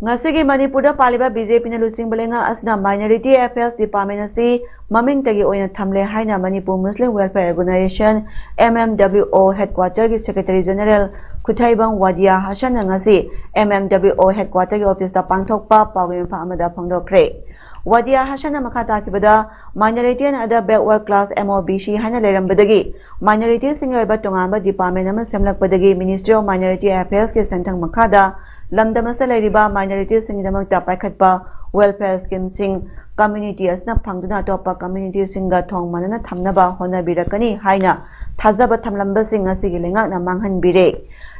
ꯉꯁꯤꯒꯤ ꯃꯅꯤꯄꯨꯔꯗ ꯄꯥꯜꯂꯤꯕ ꯕꯤ ꯖꯦ ꯄꯤꯅ ꯂꯨꯆꯤꯡꯕ ꯂꯩꯉꯥꯛ ꯑꯁꯤꯅ Minority Affairs Department ꯑꯁꯤ ꯃꯃꯤꯡꯇꯒꯤ ꯑꯣꯏꯅ ꯊꯝꯂꯦ ꯍꯥꯏꯅ Manipur Muslim welfare organization, M M W O, ꯍꯦꯗꯀ꯭ꯋꯥꯇꯔꯒꯤ ꯁꯦꯀ꯭ꯔꯦꯇꯔꯤ ꯖꯦꯅꯔꯦꯜ ꯈꯨꯊꯩꯕꯝ ꯋꯥꯗꯤꯌꯥ ꯍꯁꯟꯅ ꯉꯁꯤ M M W O ꯍꯦꯗꯀ꯭ꯋꯥꯇꯔꯒꯤ ꯑꯣꯐꯤꯁꯇ ꯄꯥꯡꯊꯣꯛꯄ ꯄꯥꯎꯒꯤ ꯃꯤꯐꯝ ꯑꯃꯗ ꯐꯣꯡꯗꯣꯛꯈ꯭ꯔꯦ꯫ ꯋꯥꯗꯤꯌꯥ ꯍꯁꯟꯅ ꯃꯈꯥ ꯇꯥꯈꯤꯕꯗ, Minority and Other Backward Class, M O B C ꯍꯥꯏꯅ ꯂꯩꯔꯝꯕꯗꯒꯤ ꯃꯥꯏꯅꯣꯔꯤꯇꯤꯁꯤꯡꯒꯤ ꯑꯣꯏꯕ ꯇꯣꯉꯥꯟꯕ ꯗꯤꯄꯥꯔꯠꯃꯦꯟ ꯑꯃ ꯁꯦꯝꯂꯛꯄꯗꯒꯤ Ministry of Minority Affairs ꯀꯤ ꯁꯦꯟꯊꯪ ꯃꯈꯥꯗ ꯂꯝꯗꯝ ꯑꯁꯤꯗ ꯂꯩꯔꯤꯕ ꯃꯥꯏꯅꯣꯔꯤꯇꯤꯁꯤꯡꯒꯤꯗꯃꯛꯇ ꯄꯥꯏꯈꯠꯄ ꯋꯦꯜꯐꯤꯌꯔ ꯁ꯭ꯀꯤꯝꯁꯤꯡ ꯀꯝꯃ꯭ꯌꯨꯅꯤꯇꯤ ꯑꯁꯤꯅ ꯐꯪꯗꯨꯅ ꯑꯇꯣꯞꯄ ꯀꯝꯃ꯭ꯌꯨꯅꯤꯇꯤꯁꯤꯡꯒ ꯊꯣꯡ ꯃꯥꯟꯅꯅ ꯊꯝꯅꯕ ꯍꯣꯠꯅꯕꯤꯔꯛꯀꯅꯤ ꯍꯥꯏꯅ ꯊꯥꯖꯕ ꯊꯝꯂꯝꯕꯁꯤꯡ ꯉꯁꯤꯒꯤ ꯂꯩꯉꯥꯛꯅ ꯃꯥꯡꯍꯟꯕꯤꯔꯦ꯫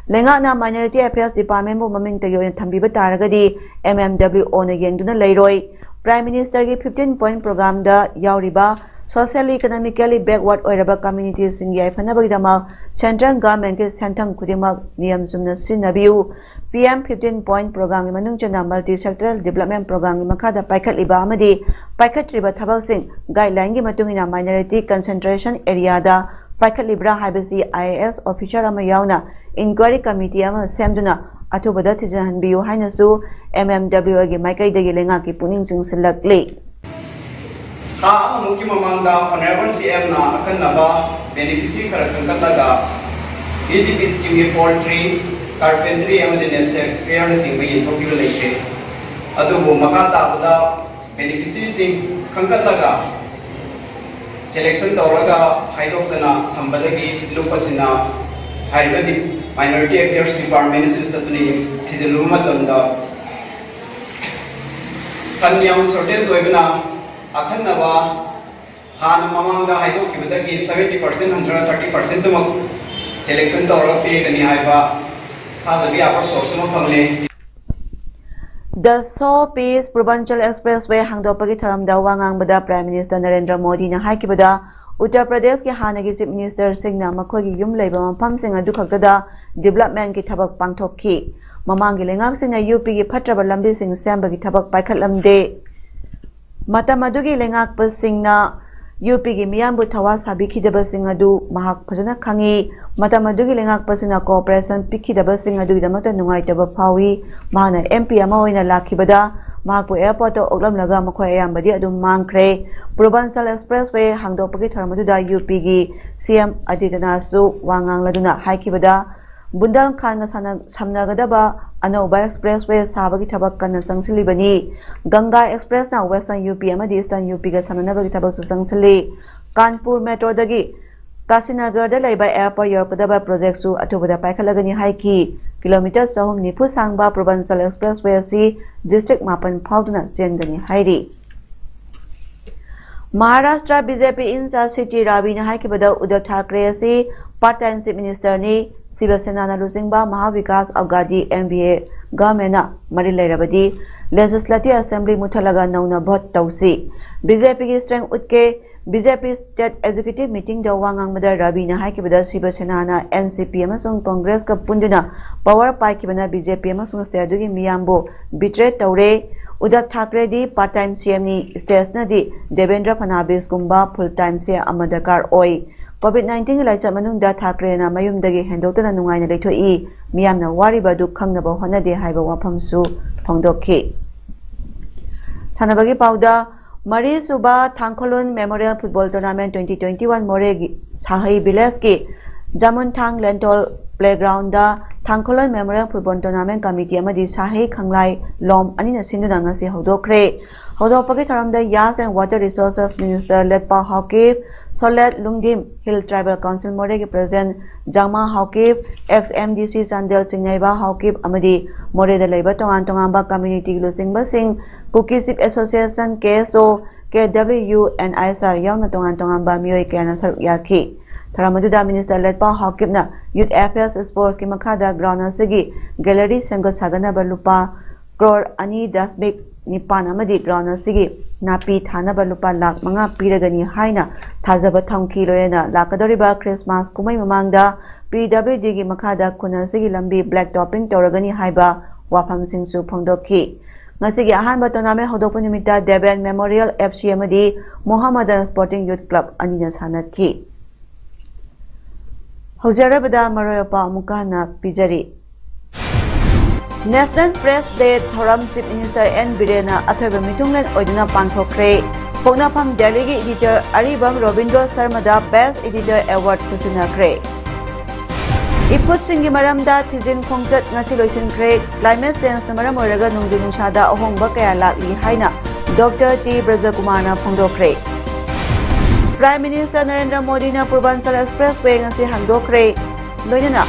ꯂꯩꯉꯥꯛꯅ Minority Affairs Department ꯕꯨ ꯃꯃꯤꯡꯇꯒꯤ ꯑꯣꯏꯅ ꯊꯝꯕꯤꯕ ꯇꯥꯔꯒꯗꯤ M M W O ꯅ ꯌꯦꯡꯗꯨꯅ ꯂꯩꯔꯣꯏ꯫ Prime Minister ꯒꯤ fifteen point program ꯗ ꯌꯥꯎꯔꯤꯕ socially economically backward ꯑꯣꯏꯔꯕ ꯀꯝꯃ꯭ꯌꯨꯅꯤꯇꯤꯁꯤꯡꯒꯤ ꯌꯥꯏꯐꯅꯕꯒꯤꯗꯃꯛ central government ꯀꯤ ꯁꯦꯟꯊꯪ ꯈꯨꯗꯤꯡꯃꯛ ꯅꯤꯌꯝ ꯆꯨꯝꯅ ꯁꯤꯖꯤꯟꯅꯕꯤꯌꯨ꯫ P M fifteen point program ꯒꯤ ꯃꯅꯨꯡ ꯆꯟꯅ multi sectoral development program ꯒꯤ ꯃꯈꯥꯗ ꯄꯥꯏꯈꯠꯂꯤꯕ ꯑꯃꯗꯤ ꯄꯥꯏꯈꯠꯇ꯭ꯔꯤꯕ ꯊꯕꯛꯁꯤꯡ guideline ꯒꯤ ꯃꯇꯨꯡ ꯏꯟꯅ Minority Concentration Area ꯗ ꯄꯥꯏꯈꯠꯂꯤꯕ꯭ꯔꯥ ꯍꯥꯏꯕꯁꯤ I A S officer ꯑꯃ ꯌꯥꯎꯅ inquiry committee ꯑꯃ ꯁꯦꯝꯗꯨꯅ ꯑꯊꯨꯕꯗ ꯊꯤꯖꯤꯟꯍꯟꯕꯤꯌꯨ ꯍꯥꯏꯅꯁꯨ M M W O ꯒꯤ ꯃꯥꯏꯀꯩꯗꯒꯤ ꯂꯩꯉꯥꯛꯀꯤ ꯄꯨꯛꯅꯤꯡ ꯆꯤꯡꯁꯤꯜꯂꯛꯂꯤ꯫ ꯊꯥ ꯑꯃꯃꯨꯛꯀꯤ ꯃꯃꯥꯡꯗ Honourable C M ꯅ ꯑꯈꯟꯅꯕ beneficiary ꯈꯔ ꯈꯟꯒꯠꯂꯒ ꯗꯤ ꯄꯤ ꯁ꯭ꯀꯤꯝꯒꯤ ꯄꯣꯜꯇ꯭ꯔꯤ, ꯀꯥꯔꯄꯦꯟꯇ꯭ꯔꯤ ꯑꯃꯗꯤ ꯅꯦꯁꯦꯛ ꯁ꯭ꯄꯦꯌꯔꯅꯆꯤꯡꯕ ꯌꯦꯟꯊꯣꯛꯈꯤꯕ ꯂꯩꯈ꯭ꯔꯦ꯫ ꯑꯗꯨꯕꯨ ꯃꯈꯥ ꯇꯥꯕꯗ ꯕꯦꯅꯤꯐꯤꯁꯔꯤꯁꯤꯡ ꯈꯟꯒꯠꯂꯒ ꯁꯦꯂꯦꯛꯁꯟ ꯇꯧꯔꯒ ꯈꯥꯏꯗꯣꯛꯇꯅ ꯊꯝꯕꯗꯒꯤ ꯂꯨꯞꯄꯁꯤꯅ ꯍꯥꯏꯔꯤꯕ ꯃꯥꯏꯅꯣꯔꯤꯇꯤ ꯑꯦꯐꯤꯌꯔꯁ ꯗꯤꯄꯥꯔꯠꯃꯦꯟ ꯑꯁꯤꯗ ꯆꯠꯇꯨꯅ ꯊꯤꯖꯤꯜꯂꯨꯕ ꯃꯇꯝꯗ ꯐꯟ ꯌꯥꯝ ꯁꯣꯔꯇꯦꯖ ꯑꯣꯏꯕꯅ ꯑꯈꯟꯅꯕ ꯍꯥꯟꯅ ꯃꯃꯥꯡꯗ ꯍꯥꯏꯗꯣꯛꯈꯤꯕꯗꯒꯤ ꯁꯕꯦꯟꯇꯤ ꯄꯥꯔꯁꯦꯟ ꯍꯟꯊꯔꯒ ꯊꯥꯔꯇꯤ ꯄꯥꯔꯁꯦꯟꯗꯨꯃꯛ ꯁꯦꯂꯦꯛꯁꯟ ꯇꯧꯔꯒ ꯄꯤꯔꯒꯅꯤ ꯍꯥꯏꯕ ꯊꯥꯖꯕ ꯌꯥꯕ ꯁꯣꯔꯁ ꯑꯃ ꯐꯪꯂꯦ꯫ The Soul Peace Purbanchal Expressway ꯍꯥꯡꯗꯣꯛꯄꯒꯤ ꯊꯧꯔꯝꯗ ꯋꯥ ꯉꯥꯡꯕꯗ Prime Minister ꯅꯔꯦꯟꯗ꯭ꯔ ꯃꯣꯗꯤꯅ ꯍꯥꯏꯈꯤꯕꯗ, ꯎꯠꯇꯔ ꯄ꯭ꯔꯗꯦꯁꯀꯤ ꯍꯥꯟꯅꯒꯤ Chief Ministerꯁꯤꯡꯅ ꯃꯈꯣꯏꯒꯤ ꯌꯨꯝ ꯂꯩꯕ ꯃꯐꯝꯁꯤꯡ ꯑꯗꯨ ꯈꯛꯇꯗ developmentꯀꯤ ꯊꯕꯛ ꯄꯥꯡꯊꯣꯛꯈꯤ꯫ ꯃꯃꯥꯡꯒꯤ ꯂꯩꯉꯥꯛꯁꯤꯡꯅ ꯌꯨ ꯄꯤꯒꯤ ꯐꯠꯇ꯭ꯔꯕ ꯂꯝꯕꯤꯁꯤꯡ ꯁꯦꯝꯕꯒꯤ ꯊꯕꯛ ꯄꯥꯏꯈꯠꯂꯝꯗꯦ꯫ ꯃꯇꯝ ꯑꯗꯨꯒꯤ ꯂꯩꯉꯥꯛꯄꯁꯤꯡꯅ ꯌꯨ ꯄꯤꯒꯤ ꯃꯤꯌꯥꯝꯕꯨ ꯊꯋꯥ ꯁꯥꯕꯤꯈꯤꯗꯕꯁꯤꯡ ꯑꯗꯨ ꯃꯍꯥꯛ ꯐꯖꯅ ꯈꯪꯏ꯫ ꯃꯇꯝ ꯑꯗꯨꯒꯤ ꯂꯩꯉꯥꯛꯄꯁꯤꯡꯅ cooperation ꯄꯤꯈꯤꯗꯕꯁꯤꯡ ꯑꯗꯨꯒꯤꯗꯃꯛꯇ ꯅꯨꯡꯉꯥꯏꯇꯕ ꯐꯥꯎꯏ꯫ ꯃꯍꯥꯛꯅ ꯑꯦꯝ ꯄꯤ ꯑꯃ ꯑꯣꯏꯅ ꯂꯥꯛꯈꯤꯕꯗ ꯃꯍꯥꯛꯄꯨ airportꯇ ꯑꯣꯛꯂꯝꯂꯒ ꯃꯈꯣꯏ ꯑꯌꯥꯝꯕꯗꯤ ꯑꯗꯨꯝ ꯃꯥꯡꯈ꯭ꯔꯦ꯫ Purbanchal Expressway ꯍꯥꯡꯗꯣꯛꯄꯒꯤ ꯊꯧꯔꯝ ꯑꯗꯨꯗ ꯌꯨ ꯄꯤꯒꯤ ꯁꯤ ꯑꯦꯝ ꯑꯗꯤꯇ꯭ꯌꯅꯥꯊꯁꯨ ꯋꯥ ꯉꯥꯡꯂꯗꯨꯅ ꯍꯥꯏꯈꯤꯕꯗ, ꯕꯨꯟꯗꯦꯜꯈꯟꯗꯒ ꯁꯥꯟꯅ-, ꯁꯝꯅꯒꯗꯕ ꯑꯅꯧꯕ expressway ꯁꯥꯕꯒꯤ ꯊꯕꯛ ꯀꯟꯅ ꯆꯪꯁꯤꯜꯂꯤꯕꯅꯤ꯫ ꯒꯪꯒꯥ Expressꯅ Western ꯌꯨ ꯄꯤ ꯑꯃꯗꯤ Eastern ꯌꯨ ꯄꯤꯒ ꯁꯝꯅꯅꯕꯒꯤ ꯊꯕꯛꯁꯨ ꯆꯪꯁꯤꯜꯂꯤ꯫ ꯀꯥꯟꯄꯨꯔ Metroꯗꯒꯤ ꯀꯥꯁꯤꯅꯒꯔꯗ ꯂꯩꯕ airport ꯌꯧꯔꯛꯀꯗꯕ projectꯁꯨ ꯑꯊꯨꯕꯗ ꯄꯥꯏꯈꯠꯂꯒꯅꯤ ꯍꯥꯏꯈꯤ꯫ Kilometre ꯆꯍꯨꯝ ꯅꯤꯐꯨ ꯁꯥꯡꯕ Purbanchal Expressway ꯑꯁꯤ district ꯃꯥꯄꯟ ꯐꯥꯎꯗꯨꯅ ꯆꯦꯟꯒꯅꯤ ꯍꯥꯏꯔꯤ꯫ Maharashtra B J P in charge C T ꯔꯕꯤꯅ ꯍꯥꯏꯈꯤꯕꯗ, ꯎꯗꯙꯕ ꯊꯥꯀ꯭ꯔꯦ ꯑꯁꯤ part time Chief Ministerꯅꯤ꯫ ꯁꯤꯕ ꯁꯦꯅꯥꯅ ꯂꯨꯆꯤꯡꯕ ꯃꯍꯥ ꯕꯤꯀꯥꯁ ꯑꯒꯥꯗꯤ, M V A, governmentꯅ ꯃꯔꯤ ꯂꯩꯔꯕꯗꯤ Legislative Assembly ꯃꯨꯠꯊꯠꯂꯒ ꯅꯧꯅ vote ꯇꯧꯁꯤ꯫ ꯕꯤ ꯖꯦ ꯄꯤꯒꯤ strength ꯎꯠꯀꯦ꯫ ꯕꯤ ꯖꯦ ꯄꯤ state executive meetingꯗ ꯋꯥ ꯉꯥꯡꯕꯗ ꯔꯕꯤꯅ ꯍꯥꯏꯈꯤꯕꯗ, ꯁꯤꯕ ꯁꯦꯅꯥꯅ N C P ꯑꯃꯁꯨꯡ Congressꯀ ꯄꯨꯟꯗꯨꯅ power ꯄꯥꯏꯈꯤꯕꯅ ꯕꯤ ꯖꯦ ꯄꯤ ꯑꯃꯁꯨꯡ state ꯑꯗꯨꯒꯤ ꯃꯤꯌꯥꯝꯕꯨ betray ꯇꯧꯔꯦ꯫ Uddhav ꯊꯥꯀ꯭ꯔꯦꯗꯤ part time C Mꯅꯤ, stateꯅꯗꯤ Debendra ꯐꯅꯥꯕꯤꯁꯀꯨꯝꯕ full time C M ꯑꯃ ꯗꯔꯀꯥꯔ ꯑꯣꯏ꯫ Covid nineteenꯒꯤ ꯂꯥꯏꯆꯠ ꯃꯅꯨꯡꯗ ꯊꯥꯀ꯭ꯔꯦꯅ ꯃꯌꯨꯝꯗꯒꯤ ꯍꯦꯟꯗꯣꯛꯇꯅ ꯅꯨꯡꯉꯥꯏꯅ ꯂꯩꯊꯣꯛꯏ꯫ ꯃꯤꯌꯥꯝꯅ ꯋꯥꯔꯤꯕ ꯑꯗꯨ ꯈꯪꯅꯕ ꯍꯣꯠꯅꯗꯦ ꯍꯥꯏꯕ ꯋꯥꯐꯝꯁꯨ ꯐꯣꯡꯗꯣꯛꯈꯤ꯫ ꯁꯥꯟꯅꯕꯒꯤ ꯄꯥꯎꯗ, ꯃꯔꯤꯁꯨꯕ ꯊꯥꯡꯈꯣꯂꯨꯟ Memorial Football Tournament twenty twenty-one ꯃꯣꯔꯦꯒꯤ ꯁꯥꯍꯩ villageꯀꯤ Jamunthang Lentol playground Thangkholon memorial football tournament committee ꯑꯃꯗꯤ ꯁꯥꯍꯩ ꯈꯪꯂꯥꯏ ꯂꯣꯝ ꯑꯅꯤꯅ ꯁꯤꯟꯗꯨꯅ ꯉꯁꯤ ꯍꯧꯗꯣꯛꯈ꯭ꯔꯦ꯫ ꯍꯧꯗꯣꯛꯄꯒꯤ ꯊꯧꯔꯝꯗ ꯌꯥꯁ ꯑꯦꯟ ꯋꯥꯇꯔ ꯔꯤꯁꯣꯔꯁꯦꯁ ꯃꯤꯅꯤꯁꯇꯔ ꯂꯦꯠꯄꯥ ꯍꯥꯎꯀꯤꯞ, ꯁꯣꯂꯦꯠ ꯂꯨꯡꯗꯤꯝ ꯍꯤꯜ ꯇ꯭ꯔꯥꯏꯕꯦꯜ ꯀꯥꯎꯟꯁꯤꯜ ꯃꯣꯔꯦꯒꯤ ꯄ꯭ꯔꯦꯁꯤꯗꯦꯟꯠ ꯖꯥꯡꯃꯥ ꯍꯥꯎꯀꯤꯞ, ex M D C Chandel ꯆꯤꯡꯅꯩꯕ Haokip ꯑꯃꯗꯤ ꯃꯣꯔꯦꯗ ꯂꯩꯕ ꯇꯣꯉꯥꯟ ꯇꯣꯉꯥꯟꯕ ꯀꯝꯃ꯭ꯌꯨꯅꯤꯇꯤꯒꯤ ꯂꯨꯆꯤꯡꯕꯁꯤꯡ, ꯀꯨꯀꯤ chief association, K S O, K W U N I S R ꯌꯥꯎꯅ ꯇꯣꯉꯥꯟ ꯇꯣꯉꯥꯟꯕ ꯃꯤꯑꯣꯏ ꯀꯌꯥꯅ ꯁꯔꯨꯛ ꯌꯥꯈꯤ꯫ ꯊꯧꯔꯝ ꯑꯗꯨꯗ ꯃꯤꯅꯤꯁꯇꯔ ꯂꯦꯠꯄꯥ ꯍꯥꯎꯀꯤꯞꯅ ꯌꯨꯠ ꯑꯦꯐꯤꯌꯔꯁ ꯁ꯭ꯄꯣꯔꯠꯁꯀꯤ ꯃꯈꯥꯗ ꯒ꯭ꯔꯥꯎꯟ ꯑꯁꯤꯒꯤ ꯒꯦꯂꯔꯤ ꯁꯦꯝꯒꯠ ꯁꯥꯒꯠꯅꯕ ꯂꯨꯄꯥ ꯀ꯭ꯔꯣꯔ ꯑꯅꯤ ꯗꯁꯃꯤꯛ ꯅꯤꯄꯥꯟ ꯑꯃꯗꯤ ꯒ꯭ꯔꯥꯎꯟ ꯑꯁꯤꯒꯤ ꯅꯥꯄꯤ ꯊꯥꯅꯕ ꯂꯨꯄꯥ ꯂꯥꯈ ꯃꯉꯥ ꯄꯤꯔꯒꯅꯤ ꯍꯥꯏꯅ ꯊꯥꯖꯕ ꯊꯝꯈꯤ꯫ ꯂꯣꯏꯅꯅ ꯂꯥꯛꯀꯗꯧꯔꯤꯕ ꯈ꯭ꯔꯤꯁꯃꯥꯁ ꯀꯨꯝꯍꯩ ꯃꯃꯥꯡꯗ ꯄꯤ ꯗꯕ꯭ꯂꯤꯎ ꯗꯤꯒꯤ ꯃꯈꯥꯗ ꯈꯨꯟ ꯑꯁꯤꯒꯤ ꯂꯝꯕꯤ ꯕ꯭ꯂꯦꯛ ꯇꯣꯞꯄꯤꯡ ꯇꯧꯔꯒꯅꯤ ꯍꯥꯏꯕ ꯋꯥꯐꯝꯁꯤꯡꯁꯨ ꯐꯣꯡꯗꯣꯛꯈꯤ꯫ ꯉꯁꯤꯒꯤ ꯑꯍꯥꯟꯕ ꯇꯣꯔꯅꯥꯃꯦꯟ ꯍꯧꯗꯣꯛꯄ ꯅꯨꯃꯤꯠꯇ ꯗꯦꯕꯦꯟ ꯃꯦꯃꯣꯔꯤꯌꯦꯜ ꯑꯦꯐ ꯁꯤ ꯑꯃꯗꯤ ꯃꯣꯍꯝꯃꯗꯟ ꯁ꯭ꯄꯣꯔꯇꯤꯡ ꯌꯨꯠ ꯀ꯭ꯂꯕ ꯑꯅꯤꯅ ꯁꯥꯟꯅꯈꯤ꯫ ꯍꯧꯖꯔꯕꯗ ꯃꯔꯣꯏ ꯃꯄꯥꯡ ꯑꯃꯨꯛꯀ ꯍꯟꯅ ꯄꯤꯖꯔꯤ꯫ ꯅꯦꯁꯅꯦꯜ ꯄ꯭ꯔꯦꯁ ꯗꯦ ꯊꯧꯔꯝ ꯆꯤꯐ ꯃꯤꯅꯤꯁꯇꯔ ꯑꯦꯟ ꯕꯤꯔꯦꯟꯅ ꯑꯊꯣꯏꯕ ꯃꯤꯊꯨꯡꯂꯦꯟ ꯑꯣꯏꯗꯨꯅ ꯄꯥꯡꯊꯣꯛꯈ꯭ꯔꯦ꯫ ꯄꯣꯛꯅꯐꯝ ꯗꯦꯜꯂꯤꯒꯤ ꯏꯗꯤꯇꯔ ꯑꯔꯤꯕꯝ ꯔꯣꯕꯤꯟꯗ꯭ꯔꯣ ꯁꯔꯃꯗ ꯕꯦꯁ ꯏꯗꯤꯇꯔ ꯑꯦꯋꯥꯔꯗ ꯈꯨꯠꯁꯤꯟꯅꯈ꯭ꯔꯦ꯫ ꯏꯐꯨꯠꯁꯤꯡꯒꯤ ꯃꯔꯝꯗ ꯊꯤꯖꯤꯟ ꯈꯣꯡꯆꯠ ꯉꯁꯤ ꯂꯣꯏꯁꯤꯟꯈ꯭ꯔꯦ꯫ ꯀ꯭ꯂꯥꯏꯃꯦꯠ ꯆꯦꯟꯖꯅ ꯃꯔꯝ ꯑꯣꯏꯔꯒ ꯅꯣꯡꯖꯨ ꯅꯨꯡꯁꯥꯗ ꯑꯍꯣꯡꯕ ꯀꯌꯥ ꯂꯥꯛꯂꯤ ꯍꯥꯏꯅ ꯗꯣꯛꯇꯔ ꯇꯤ ꯕ꯭ꯔꯖꯀꯨꯃꯥꯔꯅ ꯐꯣꯡꯗꯣꯛꯈ꯭ꯔꯦ꯫ ꯄ꯭ꯔꯥꯏꯝ ꯃꯤꯅꯤꯁꯇꯔ ꯅꯔꯦꯟꯗ꯭ꯔ ꯃꯣꯗꯤꯅ ꯄꯨꯔꯕꯥꯟꯆꯜ ꯑꯦꯛꯁꯄ꯭ꯔꯦꯁ ꯋꯦ ꯉꯁꯤ ꯍꯥꯡꯗꯣꯛꯈ꯭ꯔꯦ꯫ ꯂꯣꯏꯅꯅ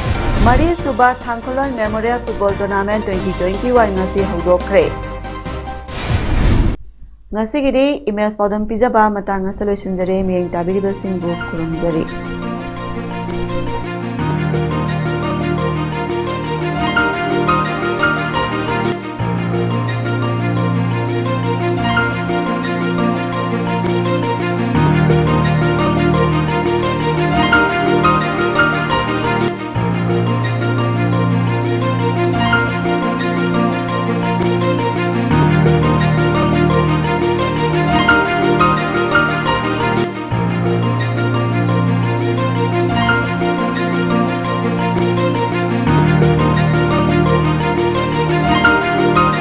ꯃꯔꯤꯁꯨꯕ Thangkholon memorial football tournament twenty twenty one ꯉꯁꯤ ꯍꯧꯗꯣꯛꯈ꯭ꯔꯦ꯫ ꯉꯁꯤꯒꯤꯗꯤ ꯏꯃꯦꯖ ꯄꯥꯎꯗꯝ ꯄꯤꯖꯕ ꯃꯇꯥꯡ ꯑꯁꯤꯗ ꯂꯣꯏꯁꯤꯟꯖꯔꯦ꯫ ꯃꯤꯠꯌꯦꯡ ꯇꯥꯕꯤꯔꯤꯕꯁꯤꯡꯕꯨ ꯈꯨꯔꯨꯝꯖꯔꯤ꯫